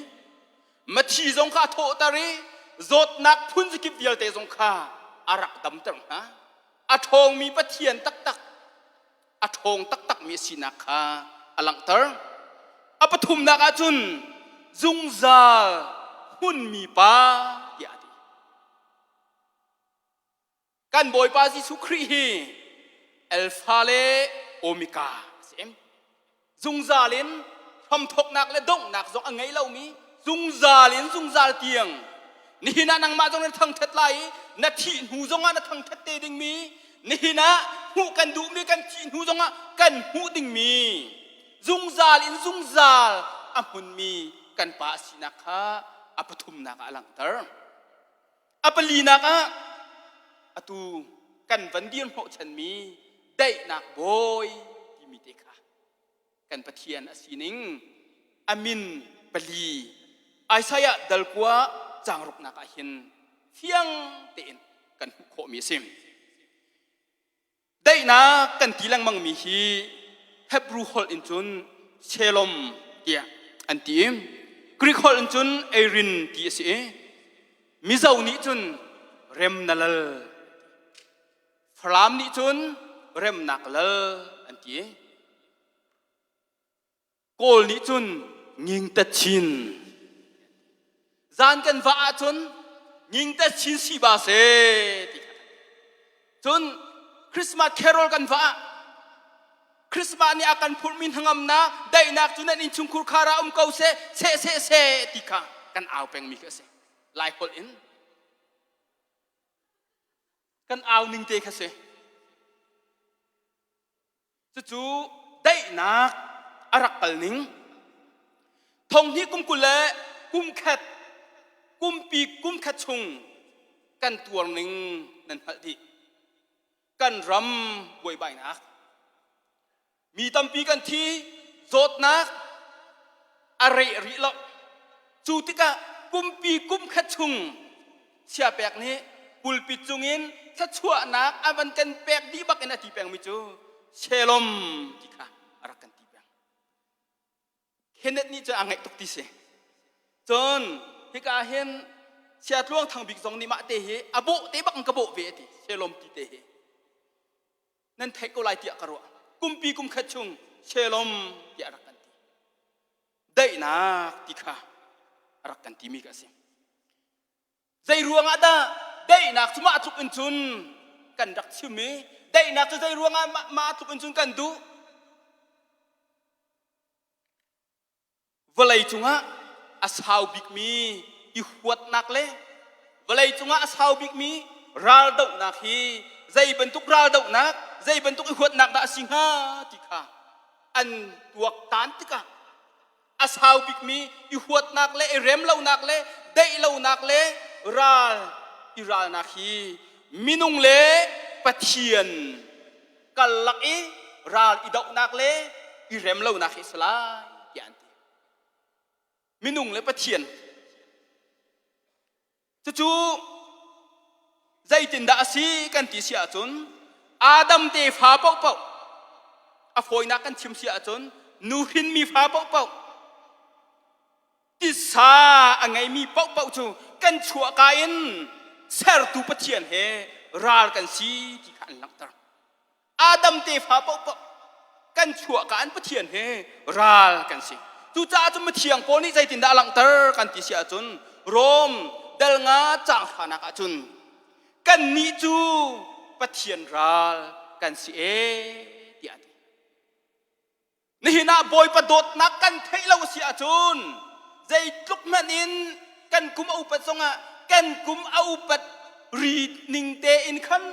mathi zong kha a thawhter i zawtnak phun zakip vialte zong kha a rak damter hna. A ṭhawngmi Pathian taktak, a ṭhawng taktakmi a sinak kha a langhter. A pathumnak ahcun zungzal hmunmi pa tiah a ti. Kan Bawipa Jesuh Khrih hi Alpha le Omega a si. Zungzal in hramthawknak le donghnak zong a ngei lomi zungzal in zungzal tiang nihin ah nangmah zong na thangthat lai i na thih hnu zongah na thangthat te dingmi nihin ah hmuh kan duhmi kan thih hnu zongah kan hmuh dingmi zungzal in zungzal a hmunmi kan pa a sinak kha a pathumnak ah a langhter. A palinak ah atu kan van dir hnawhchanmi daihnak bawi timi te kha kan Pathian a sining a min pali Isaiah dalkua caangruknak ah hin fiang tein kan hmuh khawhmi a si. Daihnak kan ti lengmangmi hi Hebrew holh in cun Shalom tiah an ti. Greek holh in cun Eirin ti a si i Mizo nih cun rem na lal. Falam nih cun remnak lal an ti. Kawl nih cun ngingtachin. Zan kan vah ahcun ngingtachin si ba se ti kha. Cun Christmas carol kan vah ah Christmas nih a kan phurhmi hnangamnak daihnak cu nan innchungkhur khar ah um ko seh seh seh seh ti kha kan au pengmi kha a si. Lai holh in kan au ning te kha si. Cucu daihnak a rak kal ning. Thonghnih kum 20 le kum khat kumpi kum khat chung kan tuar ning nan hngalh dih. Kan ram buaibainak. Mi tampi kan thi, zawtnak a reh rih lo. Cu tikah kumpi kum khat chung Siapek nih pulpit cungin thluachuahnak a van kan pek dih bak in a ti pengmi cu Shalom ti kha a rak kan ti peng. Kenneth nih cun a ngaih tuk ti si. Cun hika hin Sia Tluang Thang Bik zong nih mah te hi a bawh te bak in ka bawh ve a ti Shalom ti te hi. Nan theih ko lai tiah ka ruah. Kumpi kum khat chung Shalom tiah a rak kan ti. Daihnak ti kha a rak kan timi ka si. Zei ruangah dah daihnak cu mah tluk in cun kan rak chim i daihnak cu zei ruangah mah tluk in cun kan duh? Vawlei cungah a sau bikmi i huatnak le vawlei cungah a sau bikmi raldohnak hi zei bantuk raldohnak, zei bantuk i huatnak dah a si hnga ti kha an tuaktan tikah a sau bikmi i huatnak le i remlonak le daihlonak le ral i ralnak hi minung le Pathian karlak i ral i dohnak le i remlonak hi a si lai tiah an ti. Minung le Pathian Cucu zeitindah a si kan ti si ahcun Adam tefa paohpaoh a fawinak kan chim si ahcun nu hrinmi fa paohpaoh tisa a ngeimi paohpaoh cu kan chuahka in sertu Pathian he ral kan si ti kha an langhter. Adam tefa paohpaoh kan chuahka an Pathian he ral kan si. Cucaah cun mithiang Paul nih zeitindah a langhter kan ti si ahcun Rom dal nga caang hranak ahcun kannih cu Pathian ral kan si ee tiah a ti. Nihin ah Bawipa dawtnak kan theih lo a si ahcun zeitluk hmanh in kan kum a upat zongah kan kum a upat ri ning tein khan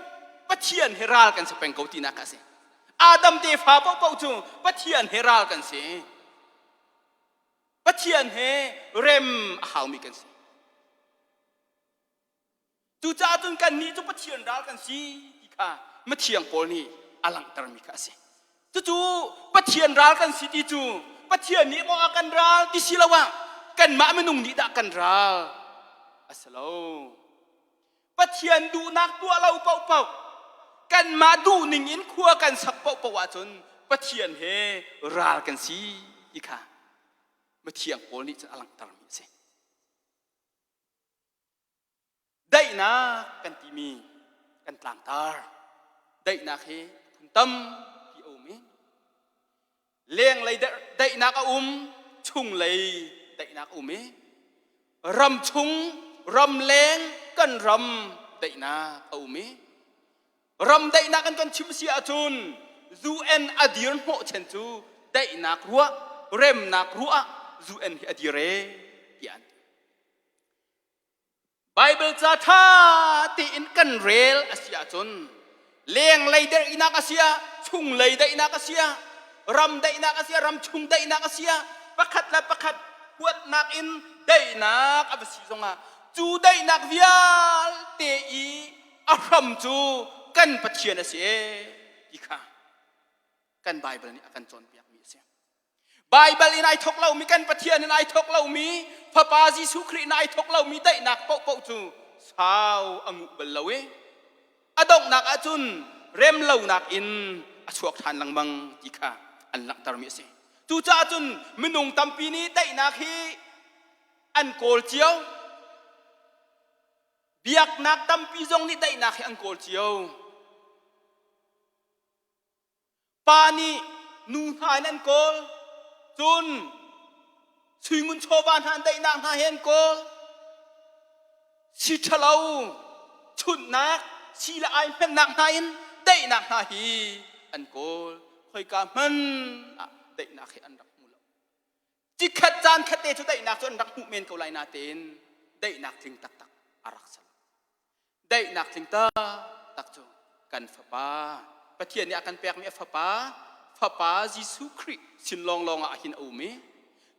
Pathian he ral kan si peng ko tinak a si. Adam tefa paohpaoh cu Pathian he ral kan si. Pathian he rem a haumi kan si. Cucaah cun kannih cu Pathian ral kan si ti kha mithiang Paul nih a langhtermi kha a si. Cucu Pathian ral kan si ti cu Pathian nih maw a kan ral ti si lo ah kanmah minung nih dah kan ral. a si lo. Pathian duhnak tuah lo paohpaoh kanmah duhning in khua kan sak paohpaoh ahcun Pathian he ral kan si ti kha mithiang Paul nih cun a langhtermi a si. Daihnak kan timi kan tlangtar. Daihnak hi phun tampi a um i lenglei daihnak a um, chunglei daihnak a um i ram chung ramleng kan ram daihnak a um i ram daihnak an kan chim si ahcun UN a dir hnawh chen cu daihnak ruah remnak ruah UN hi a dir e tiah an ti. Baibal ca ṭha tein kan rel a si ahcun lenglei daihnak a si ah chunglei daihnak a si ah ram daihnak a si ah ram chung daihnak a si ah pakhat le pakhat huatnak in daihnak a va si zongah cu daihnak vialte i a hram cu kan Pathian a si e ti kha kan Baibal nih a kan cawnpiakmi a si. Baibal in ai thawk lomi kan Pathian in ai thawk lomi Fapa Jesuh Khrih in ai thawk lomi daihnak paohpaoh cu sau a nguh bal lo i a donghnak ahcun remlonak in a chuak ṭhan lengmang ti kha an langhtermi a si. Cucaah cun minung tampi nih daihnak hi an kawl cio. Biaknak tampi zong nih daihnak hi an kawl cio. Pa nih nu hna in an kawl, cun suingun chawva hna an daihnak hna he an kawl. Si ṭhalo chunhnak, si le ai hmennak hna in daihnak hna hi an kawl. Khoika hmanh ah daihnak hi an rak hmu lo. Cikhat caan khat te cu daihnak cu an rak hmuh men ko lai natein daihnak tling taktak a rak si lo. Daihnak tling taktak cu kan fapa Pathian nih a kan pekmi a fapa fapa Jesuh Khrih sin lawnglawng ah hin a um i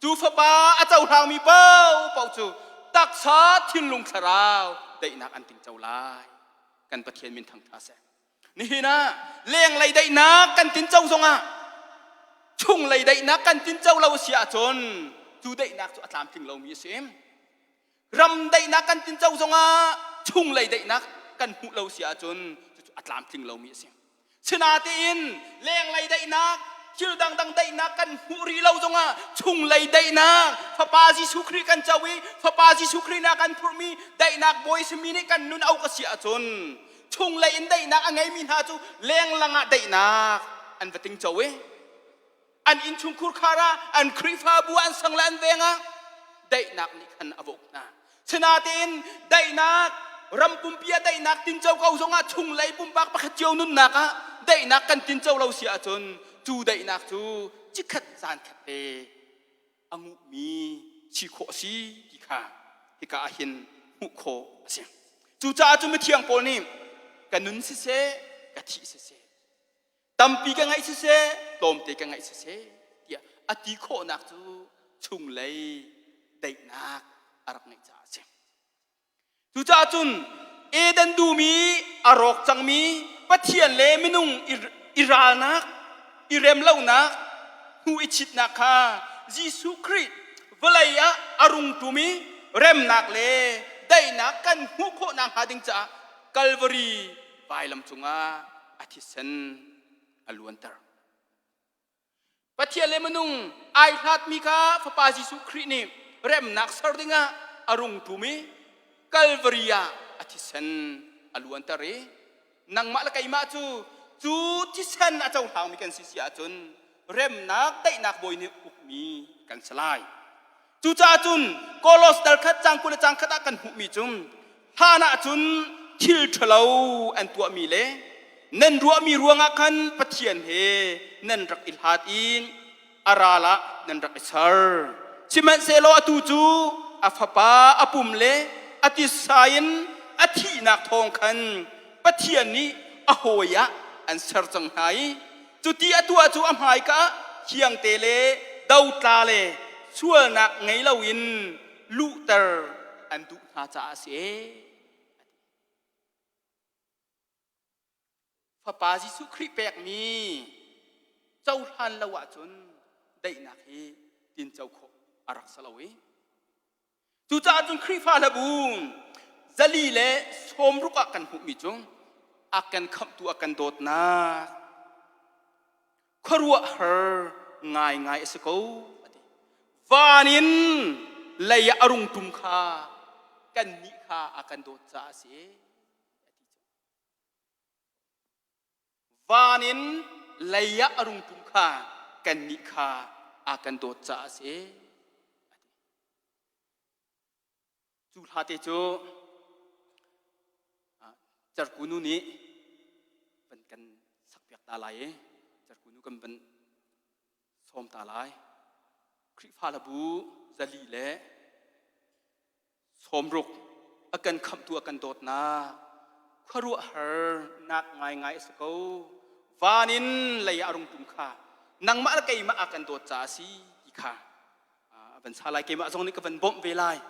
cu fapa a cohlangmi paohpaoh cu taksa thinlung thlarau daihnak an tingco lai. Kan Pathian min thangṭha seh. Nihin ah lenglei daihnak kan tinco zongah chunglei daihnak kan tinco lo a si ahcun cu daihnak cu a tlamtling lomi a si. Ram daihnak kan tinco zongah chunglei daihnak kan hmuh lo si ahcun cucu a tlamtling lomi a si. Sinatein lenglei daihnak thil dangdang daihnak kan hmuh rih lo zongah chunglei daihnak Fapa Jesuh Khrih kan co i Fapa Jesuh Khrih nih a kan phurhmi daihnak bawi simi nih kan nun a uk a si ahcun chunglei in daihnak a ngeimi hna cu lenglang ah daihnak an va tingco i an innchungkhur khar ah an Khrihfabu an sang le an veng ah daihnak nih khan a vok hna. Sinatein daihnak ram pumpi ah daihnak tinco ko zongah chunglei pumpak pakhat cio nunnak ah daihnak kan tinco lo si ahcun cu daihnak cu cikhat caan khat te a nguhmi si khawh a si ti kha hika ah hin hmuh khawh a si. Cucaah cu mithiang Paul nih ka nun siseh ka thih siseh tampi ka ngaih siseh tlawmte ka ngaih siseh tiah a ti khawhnak cu chunglei daihnak a rak ngeih caah a si. Cucaah cun Eden dum i a rawk cangmi Pathian le minung i ralnak, i remlonak, hnu i chitnak kha Jesuh Khrih vawlei ah a rung ṭum i remnak le daihnak kan hmuh khawh nakhnga ding caah Kalvari vailam cungah a thisen a luanter. Pathian le minung ai hlatmi kha Fapa Jesuh Khrih nih remnak ser dingah a rung ṭum i Kalvari ah a thisen a luanter i nangmah le keimah cu cu thisen a cohlangmi kan si si ahcun remnak daihnak bawi nih ukmi kan si lai. Cucaah cun Kolos dal khat cang 20 le cang khat ah kan hmuhmi cu hlan ah cun thil ṭhalo an tuahmi le nan ruahmi ruangah khan Pathian he nan rak i hlat i a ral ah nan rak i ser. Sihmanhsehlaw atu cu a fapa a pum le a tisa in a thihnak thawng khan Pathian nih a hawi ah an ser cang hna i Cuti a tuah cu a hmaika ah thiangte le dotla le sualnak ngei loin luhter an duh hna caah a si. Fapa Jesuh Khrih pekmi cohlan lo ahcun daihnak hi tinco khawh a rak si lo i. Cucaah cun Khrihfa hlabu zali le sawmruk ah kan hmuhmi cu a kan khamhtu a kan dawtnak khuaruahhar ngaingai a si ko a ti. Van in lei ah a rung tum kha kannih kha a kan dawt caah a si. Van in lei ah a rung tum kha kannih kha a kan dawt caah a si. Cu hla te cu Cerku nu nih van kan sakpiak ta lai i Cerku nu kan van sawm ta lai. Khrihfa hlabu zali le sawmruk a kan khamhtu a kan dawtnak khuaruahhar nak ngaingai a si ko. Van in lei ah a rung tum kha nangmah le keimah a kan dawt caah a si ti kha a van sa lai keimah zong nih ka van bawmh ve lai.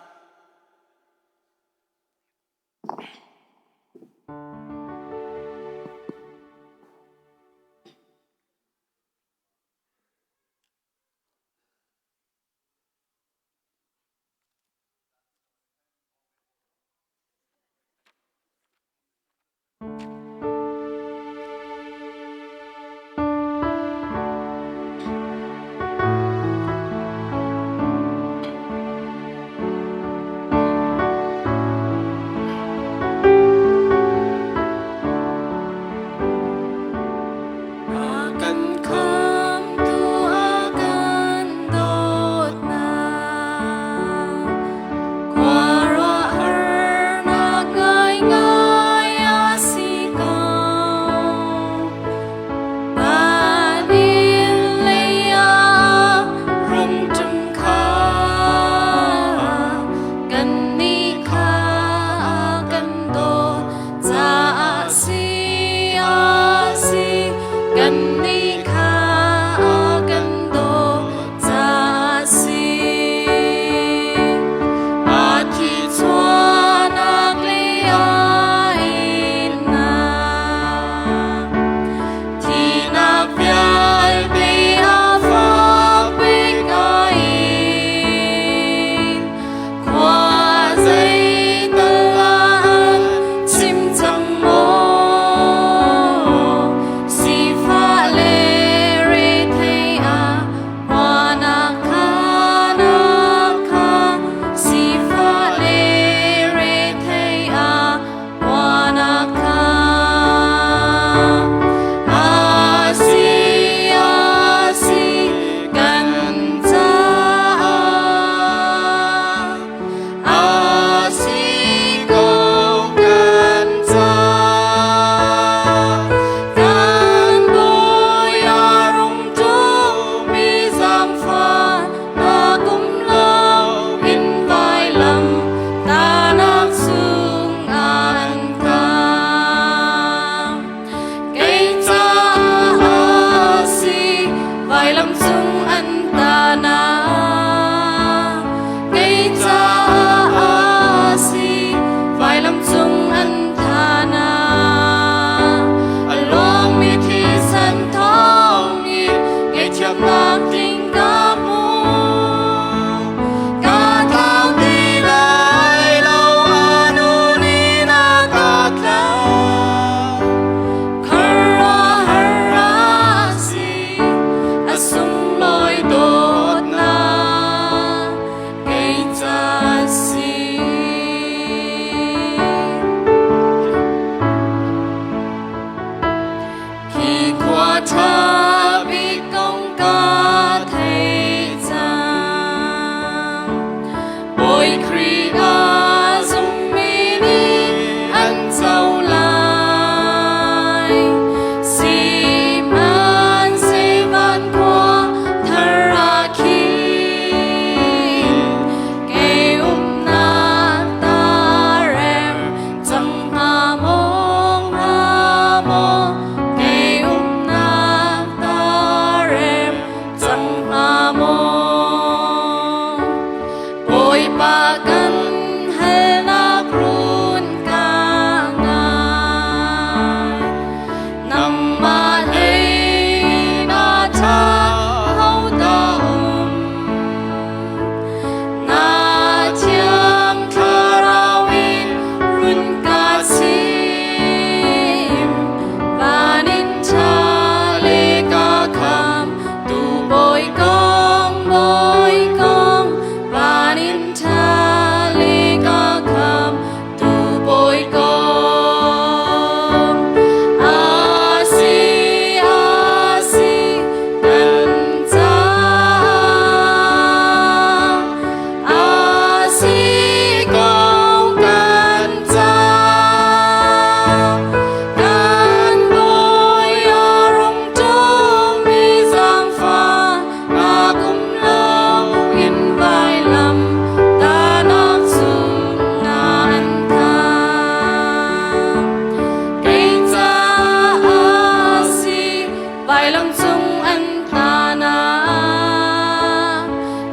Vailam cung an thahnak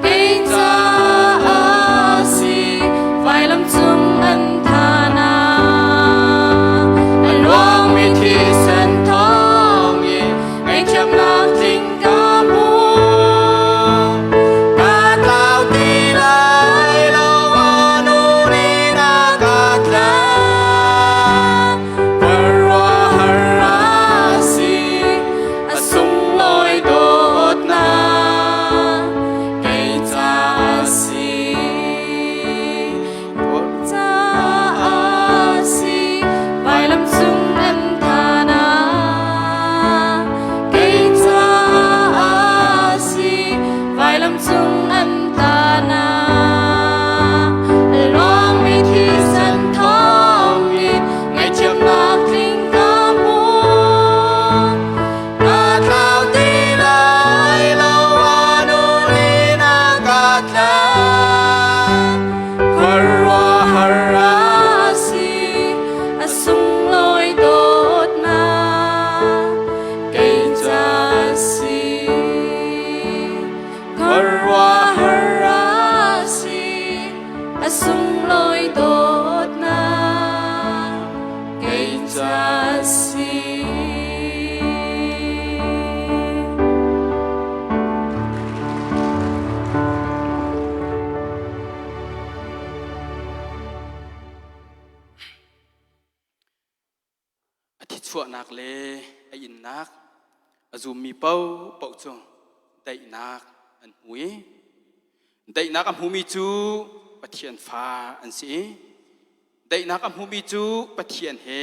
kei caah si vailam cung an thahnak a luangmi thisen thawngin ngaihthiamnak tling ka hmu ka tlau ti lai lo anu nih na ka tlan khuaruahhar a si a sunglawi dawtnak kei caah si caah si vailam cung an thahnak kei caah si vailam cung an tahnak a luangmi thisen thawngin ngaihthiamnak tling ka hmu ka tlau ti lai lo anu nih na ka tlan khuaruahhar a si a sunglawi dawtnak kei ca si khuaruahhar a si a sunglawi dawtnak kei ca si. A thichuahnak le a innak a zummi paohpaoh cu daihnak an hmu i daihnak a hmumi cu Pathian fa an si i daihnak a hmumi cu Pathian he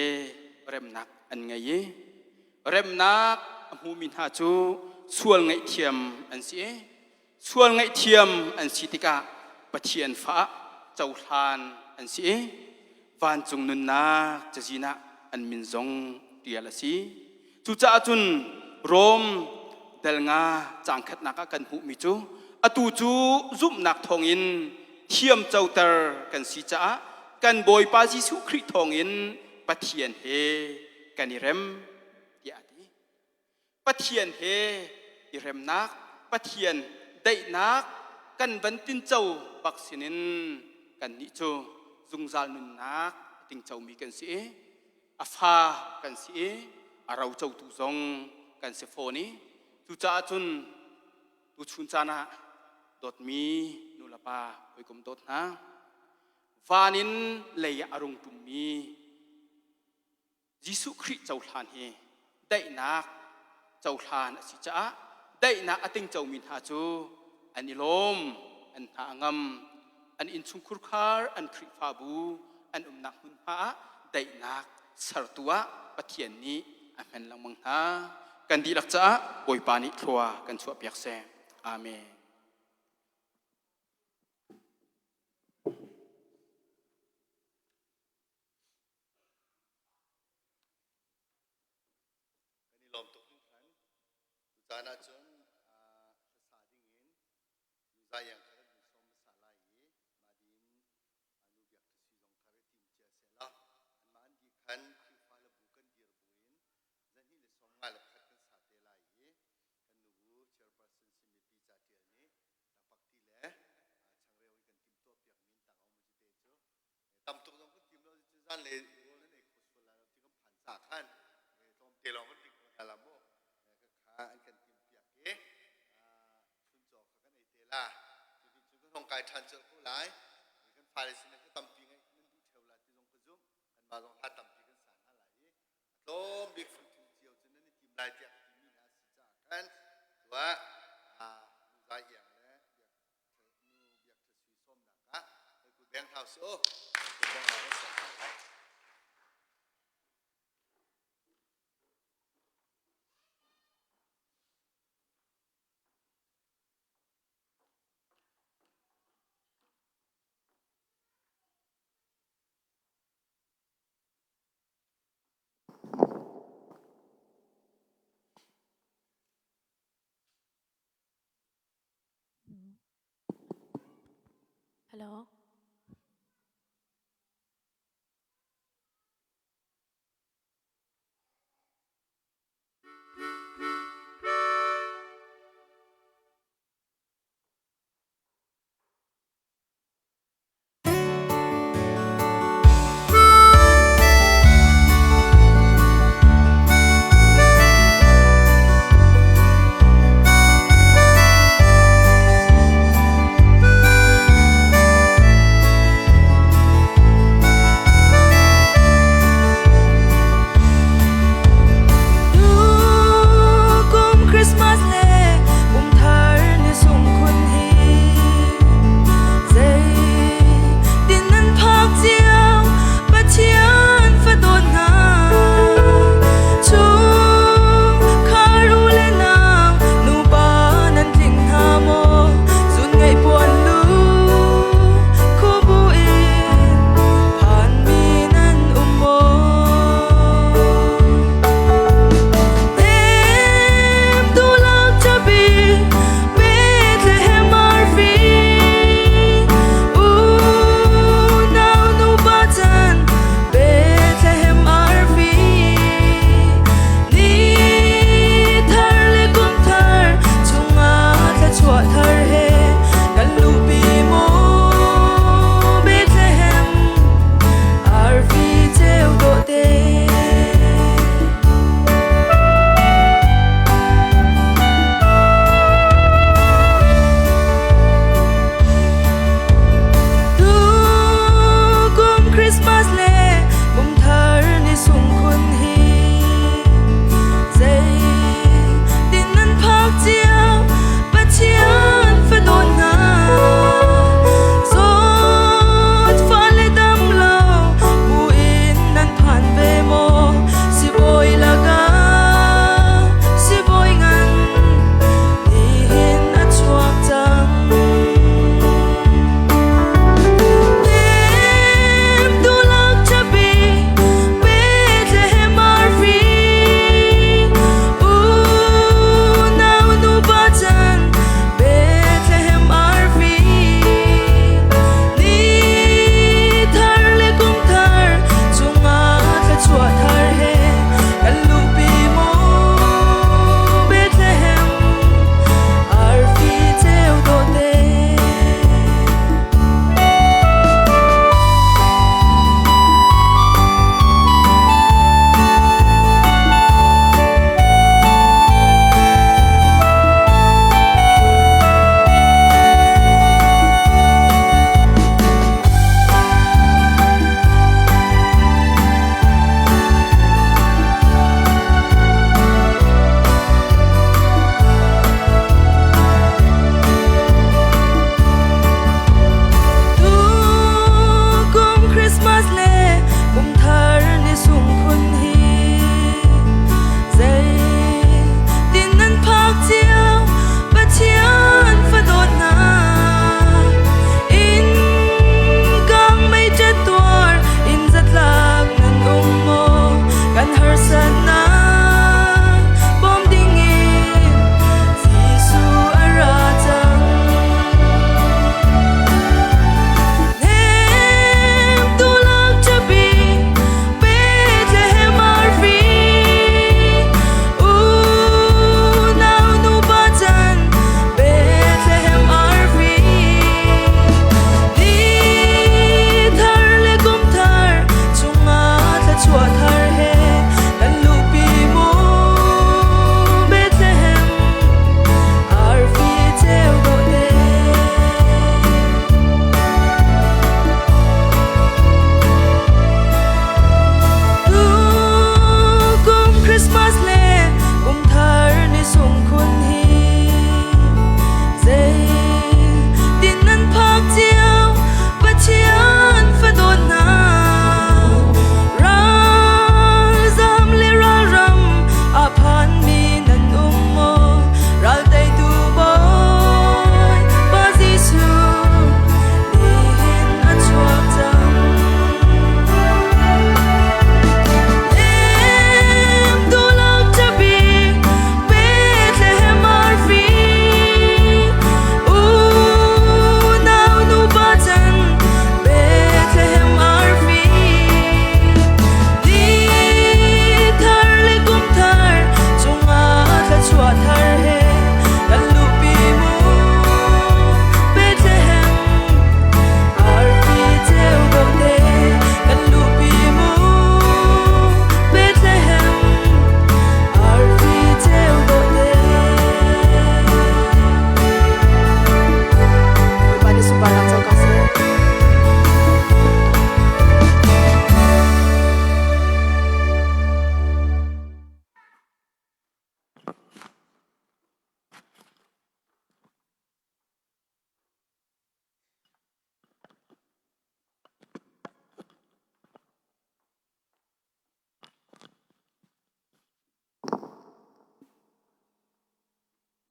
remnak an ngei i remnak a hmumi hna cu sual ngaihthiam an si i sual ngaihthiam an si tikah Pathian fa ah cohlan an si i vancung nunnak cazin ah an min zong ṭial a si. Cucaah cun Rom dal nga caang khatnak ah kan hmuhmi cu atu cu zumhnak thawngin thiamcoter kan si caah kan Bawipa Jesuh Khrih thawngin Pathian he kan i rem tiah a ti. Pathian he i remnak, Pathian daihnak kan van tinco bak sinin kannih cu zungzal nunnak a tingcomi kan si i a fa kan si i a rocotu zong kan si fawn i cucaah cun tuchun caan ah dawtmi nulepa hawikom dawt hna van in lei ah a rung ṭummi Jesuh Khrih cohlan hi daihnak cohlan a si caah daihnak a tingcomi hna cu an i lawm, an hna a ngam, an innchungkhur khar, an Khrihfabu, an umnak hmunhma ah daihnak sertu ah Pathian nih a hman lengmang hna. Kan dihlak caah Bawipa nih thlua kan chuahpiak seh. Amen. Kan i lawm tuk hringhran. Tucaan ahcun hlasa dingin nu zaiang kha kan hun sawm hmasa lai i mah ding nu biak ṭha sui zong kha rak i tim cia seh law anmah an dih khan Khrihfa le bu kan dir buin 251 kan sa te lai i kan nubu chairperson simi Pi Ca Ṭial nih lakphakti le changreu in kan timhtuah piakmi in tang um te cu tam tuk zong kan tim lo cu zan le rawl nan ei kho sual lai lo ti kan phan ca khan tlawmte lawng kan ding ko hna la mu kha an kan tim piak i chuncaw kha kan ei te la cu ni cu kan hong kai ṭhan colh ko lai kan fale sin kha tampi ngaih nan duh ṭheu la ti zong ka zumh anmah zong hla tampi kan sa hna lai i a tlawm bik fungthum cio cu nan i tim lai tiah ka timi hna a si caah khan tuah nu zai iang le nu biak ṭha sui sawmnak ah hoi kut beng hau si u kut beng hau kan sawm hna lai. Hello.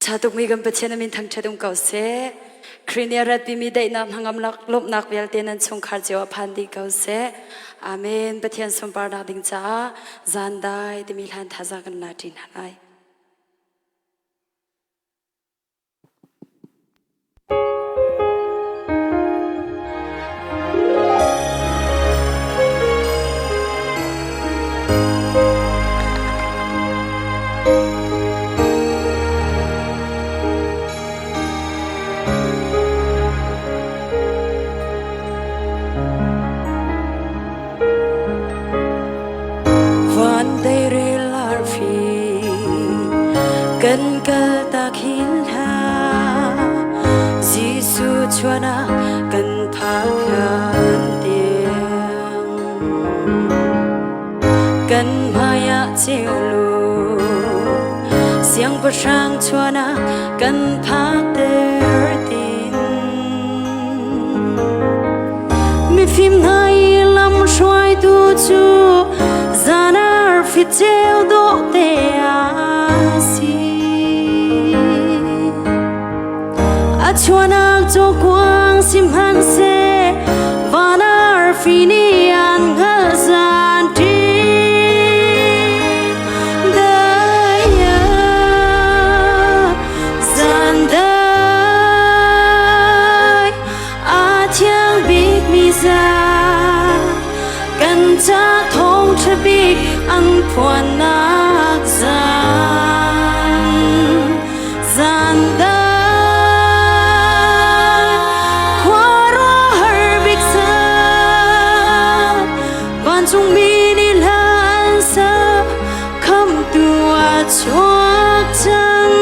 Ṭha tukmi kan Pathian a min thangṭhat um ko seh. Khrih nih a ratpimi daihnak hnangamnak lawmhnak vialte nan chungkhar cio ah phan dih ko seh. Amen. Pathian sunparnak ding caah zan dai timi hlan thazaang kan la ṭi hna lai. Van deirel arfi kan kal tak hin hna Jesuh chuan ah kan phak hlan tiang kan hmai ah ceu lu siangpahrang chuan ah kan phak ter tin mifim hna i lam hruaitu cu zan arfi ceu dawh te a si. A chuanak cawkuang sihmanhseh van arfi nih an hngalh zan ṭi. Daya zan dai a thiang bikmi zan kan ca thawngṭha bik an phuannak zan zan dai khuaruahhar bik zan vancungmi nih hla an sa khamtu a chuak cang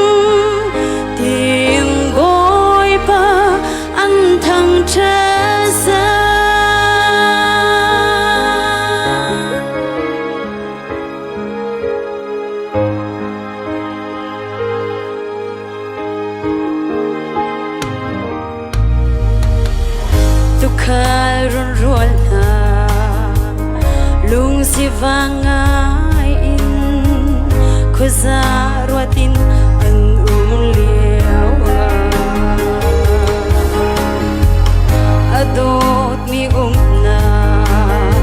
tin Bawipa an thangṭhat zan. Tukhal runrual hna lungsivang ngai in khuaza ruatin an um lio ah a dawtmi umnak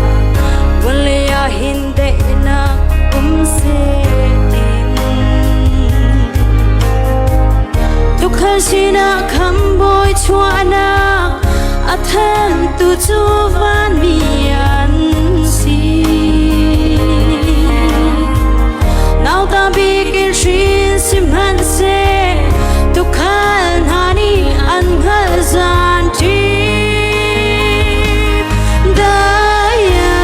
vawlei ah hin daihnak um seh tin Tukhal sinah khambawi chuahnak a thantu cu vanmi an si. Nauta bik in hrin sihmanhseh tukhal hna nih an hngalh zan ṭip. Daya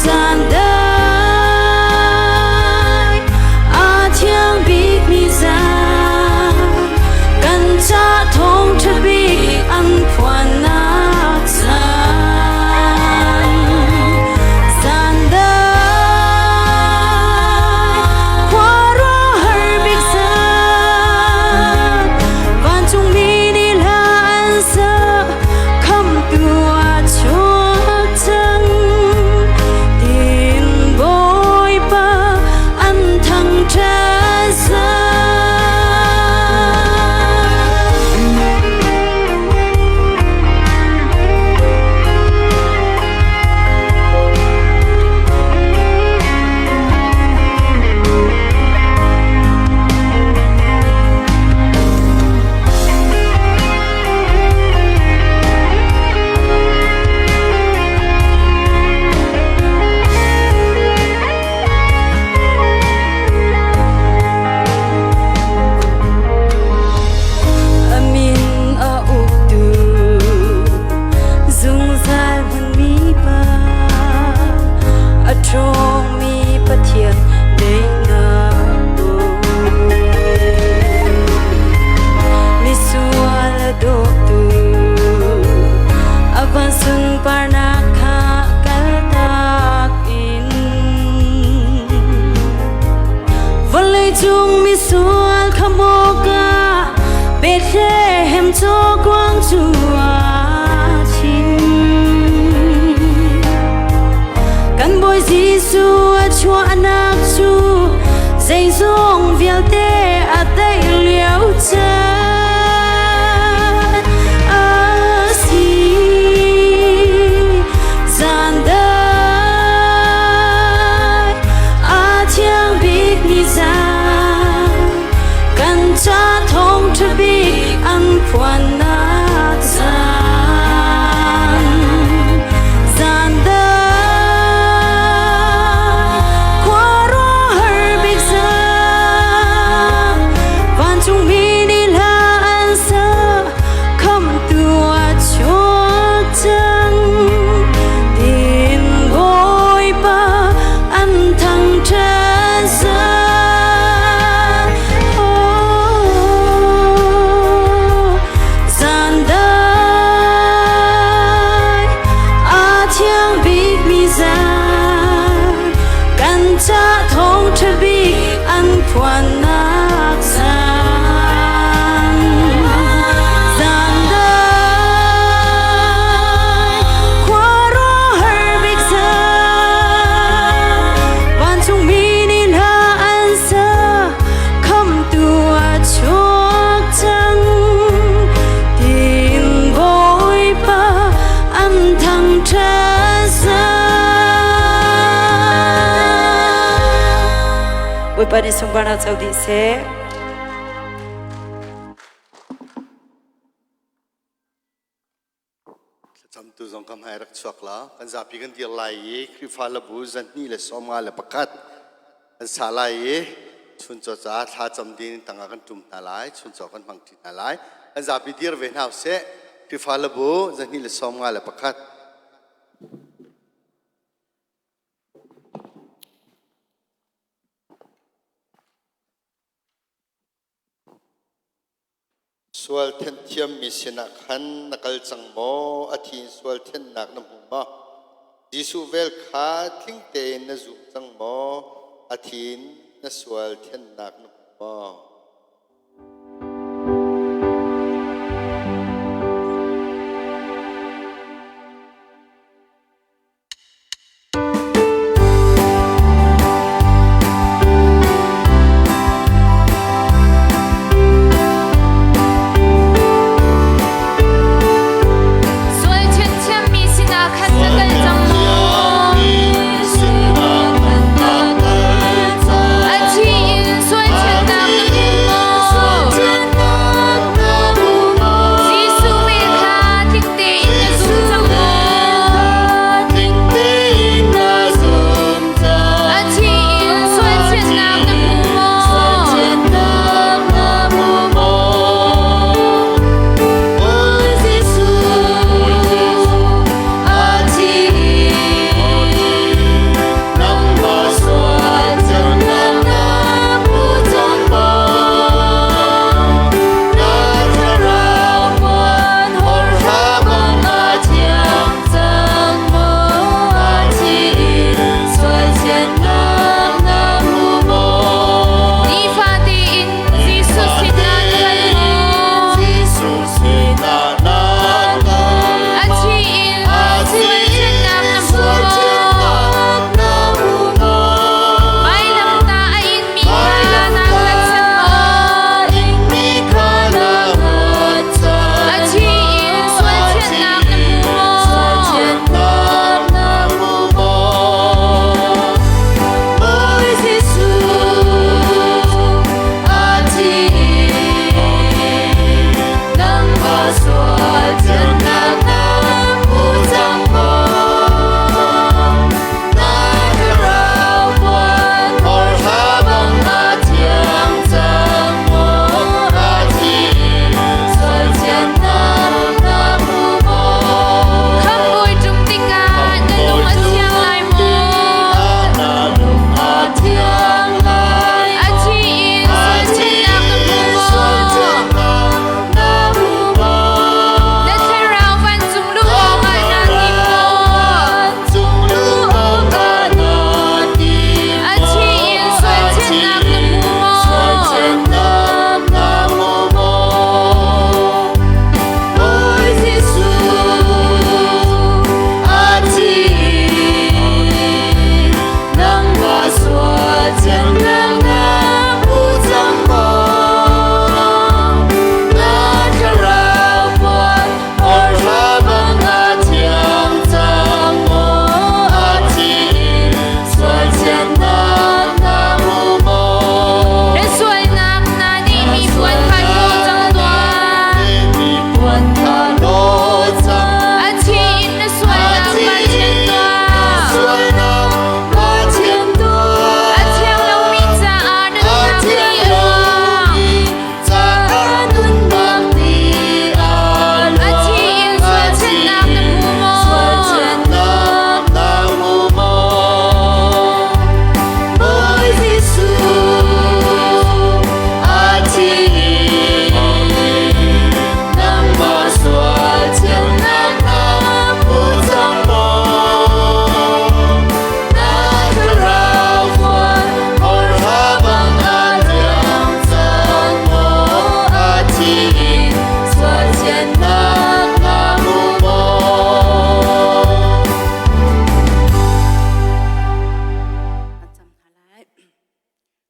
zan dai a thiang bikmi zan kan ca thawngṭha bik an phuannak zan zan dai khuaruahhar bik zan vancungmi nih hla an sa khamtu a chuak cang tin Bawipa an thangṭhat zan. A min a uktu zungzal hmunmi pa a ṭhawngmi Pathian daihnak Misual a dawtu a van sunparnak kha kaltak in vawleicung misual khamawk ah Bethlehem cawkuang cu aa chim. Kan Bawi Jesuh a chuahnak cu zeizong vialte phuannak zan. Zan dai khuaruahhar bik zan, vancungmi nih hla an sa, khamhtu a chuak cang. Tin Bawipa an thangṭhat zan. Oh, zan dai a thiang bikmi zan, kan ca thawngṭha bik an phuannak zan. Zan dai khuaruahhar bik zan, vancungmi nih hla an sa, khamhtu a chuak cang. Tin Bawipa an thangṭhat zan. Bawipa nih sunparnak co dih seh. Thlacamtu zong ka hmai rak chuak la. Kan zapi kan dir lai i Khrihfa labu 251 kan sa lai i chuncaw caah thla cam ding tangah kan ṭum hna lai. Chuncaw kan hmang ṭi hna lai. Kan zapi dir ve hna usih. Khrihfa labu 251. Sual thenh thiammi sinah khan na kal cang maw? A thi in sual thenhnak na hmu maw? Jesuh vel kha tling tein na zum cang maw? A thi in na sual thenhnak na hmu maw? Sual thiammi sinah khan na kal cang maw? A thi in sual thiannak na hmu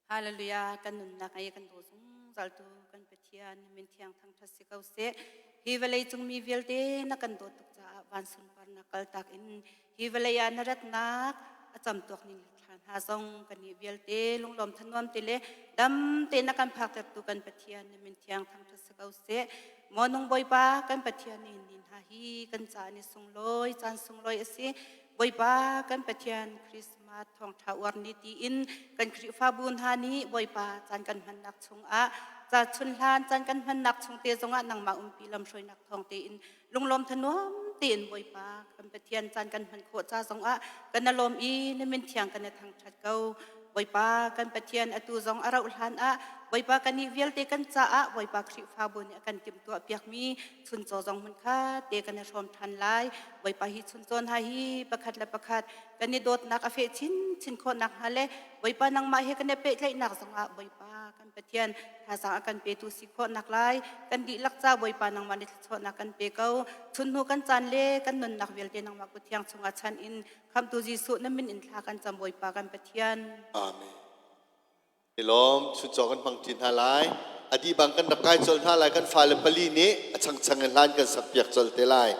Hallelujah kan nunnak ei kan daw zungzal tu kan Pathian min thiang thangthat si ko seh. Hi vawlei cung mi vialte na kan dawt tuk caah van sunparnak kaltak in hi vawlei ah na ratnak a cam tuak ning thla hna zong kan nih vialte lunglawm thanuam te le dam te na kan phaktertu kan Pathian na min thiang thangthat si ko seh. Maw nung Bawipa kan Pathian nih ni hna hi kan ca ni sunglawi caan sunglawi a si. Bawipa kan Pathian Christmas thawngṭha uar ni tiin kan Khrihfabu hna nih Bawipa caan kan hmannak chungah ca chun hlan caan kan hmannak chung te zongah nangmah umpi lamhruainak thawng tein lunglawm thanuam tein Bawipa kan Pathian caan kan hman khawh ca zongah kan lawm i na min thiang kan i thangṭhat ko. Bawipa kan Pathian atu zong a rauh hlan ah Bawipa kan nih vialte kan caah Bawipa Khrihfabu nih a kan timhtuah piakmi chuncaw zong hmun kha te kan i hrawm ṭhan lai. Bawipa hi chuncaw hna hi pakhat le pakhat kan i dawtnak a feh chinchin khawh nakhnga le Bawipa nangmah he kan i pehtlaihnak zongah Bawipa kan Pathian thazaang a kan petu si khawh nak lai kan dihlak ca Bawipa nangmah nih thluachuahnak kan pe ko. Chunhnu kan caan le kan nunnak vialte nangmah kut thiang chungah chan in Khamhtu Jesuh na min in thla kan cam Bawipa kan Pathian. Amen. I lawm chuncaw kan hmang ṭi hna lai. A dih bang kan rak kai colh hna lai. Kan fale pali nih a changchang in hlan kan sak piak colh te lai.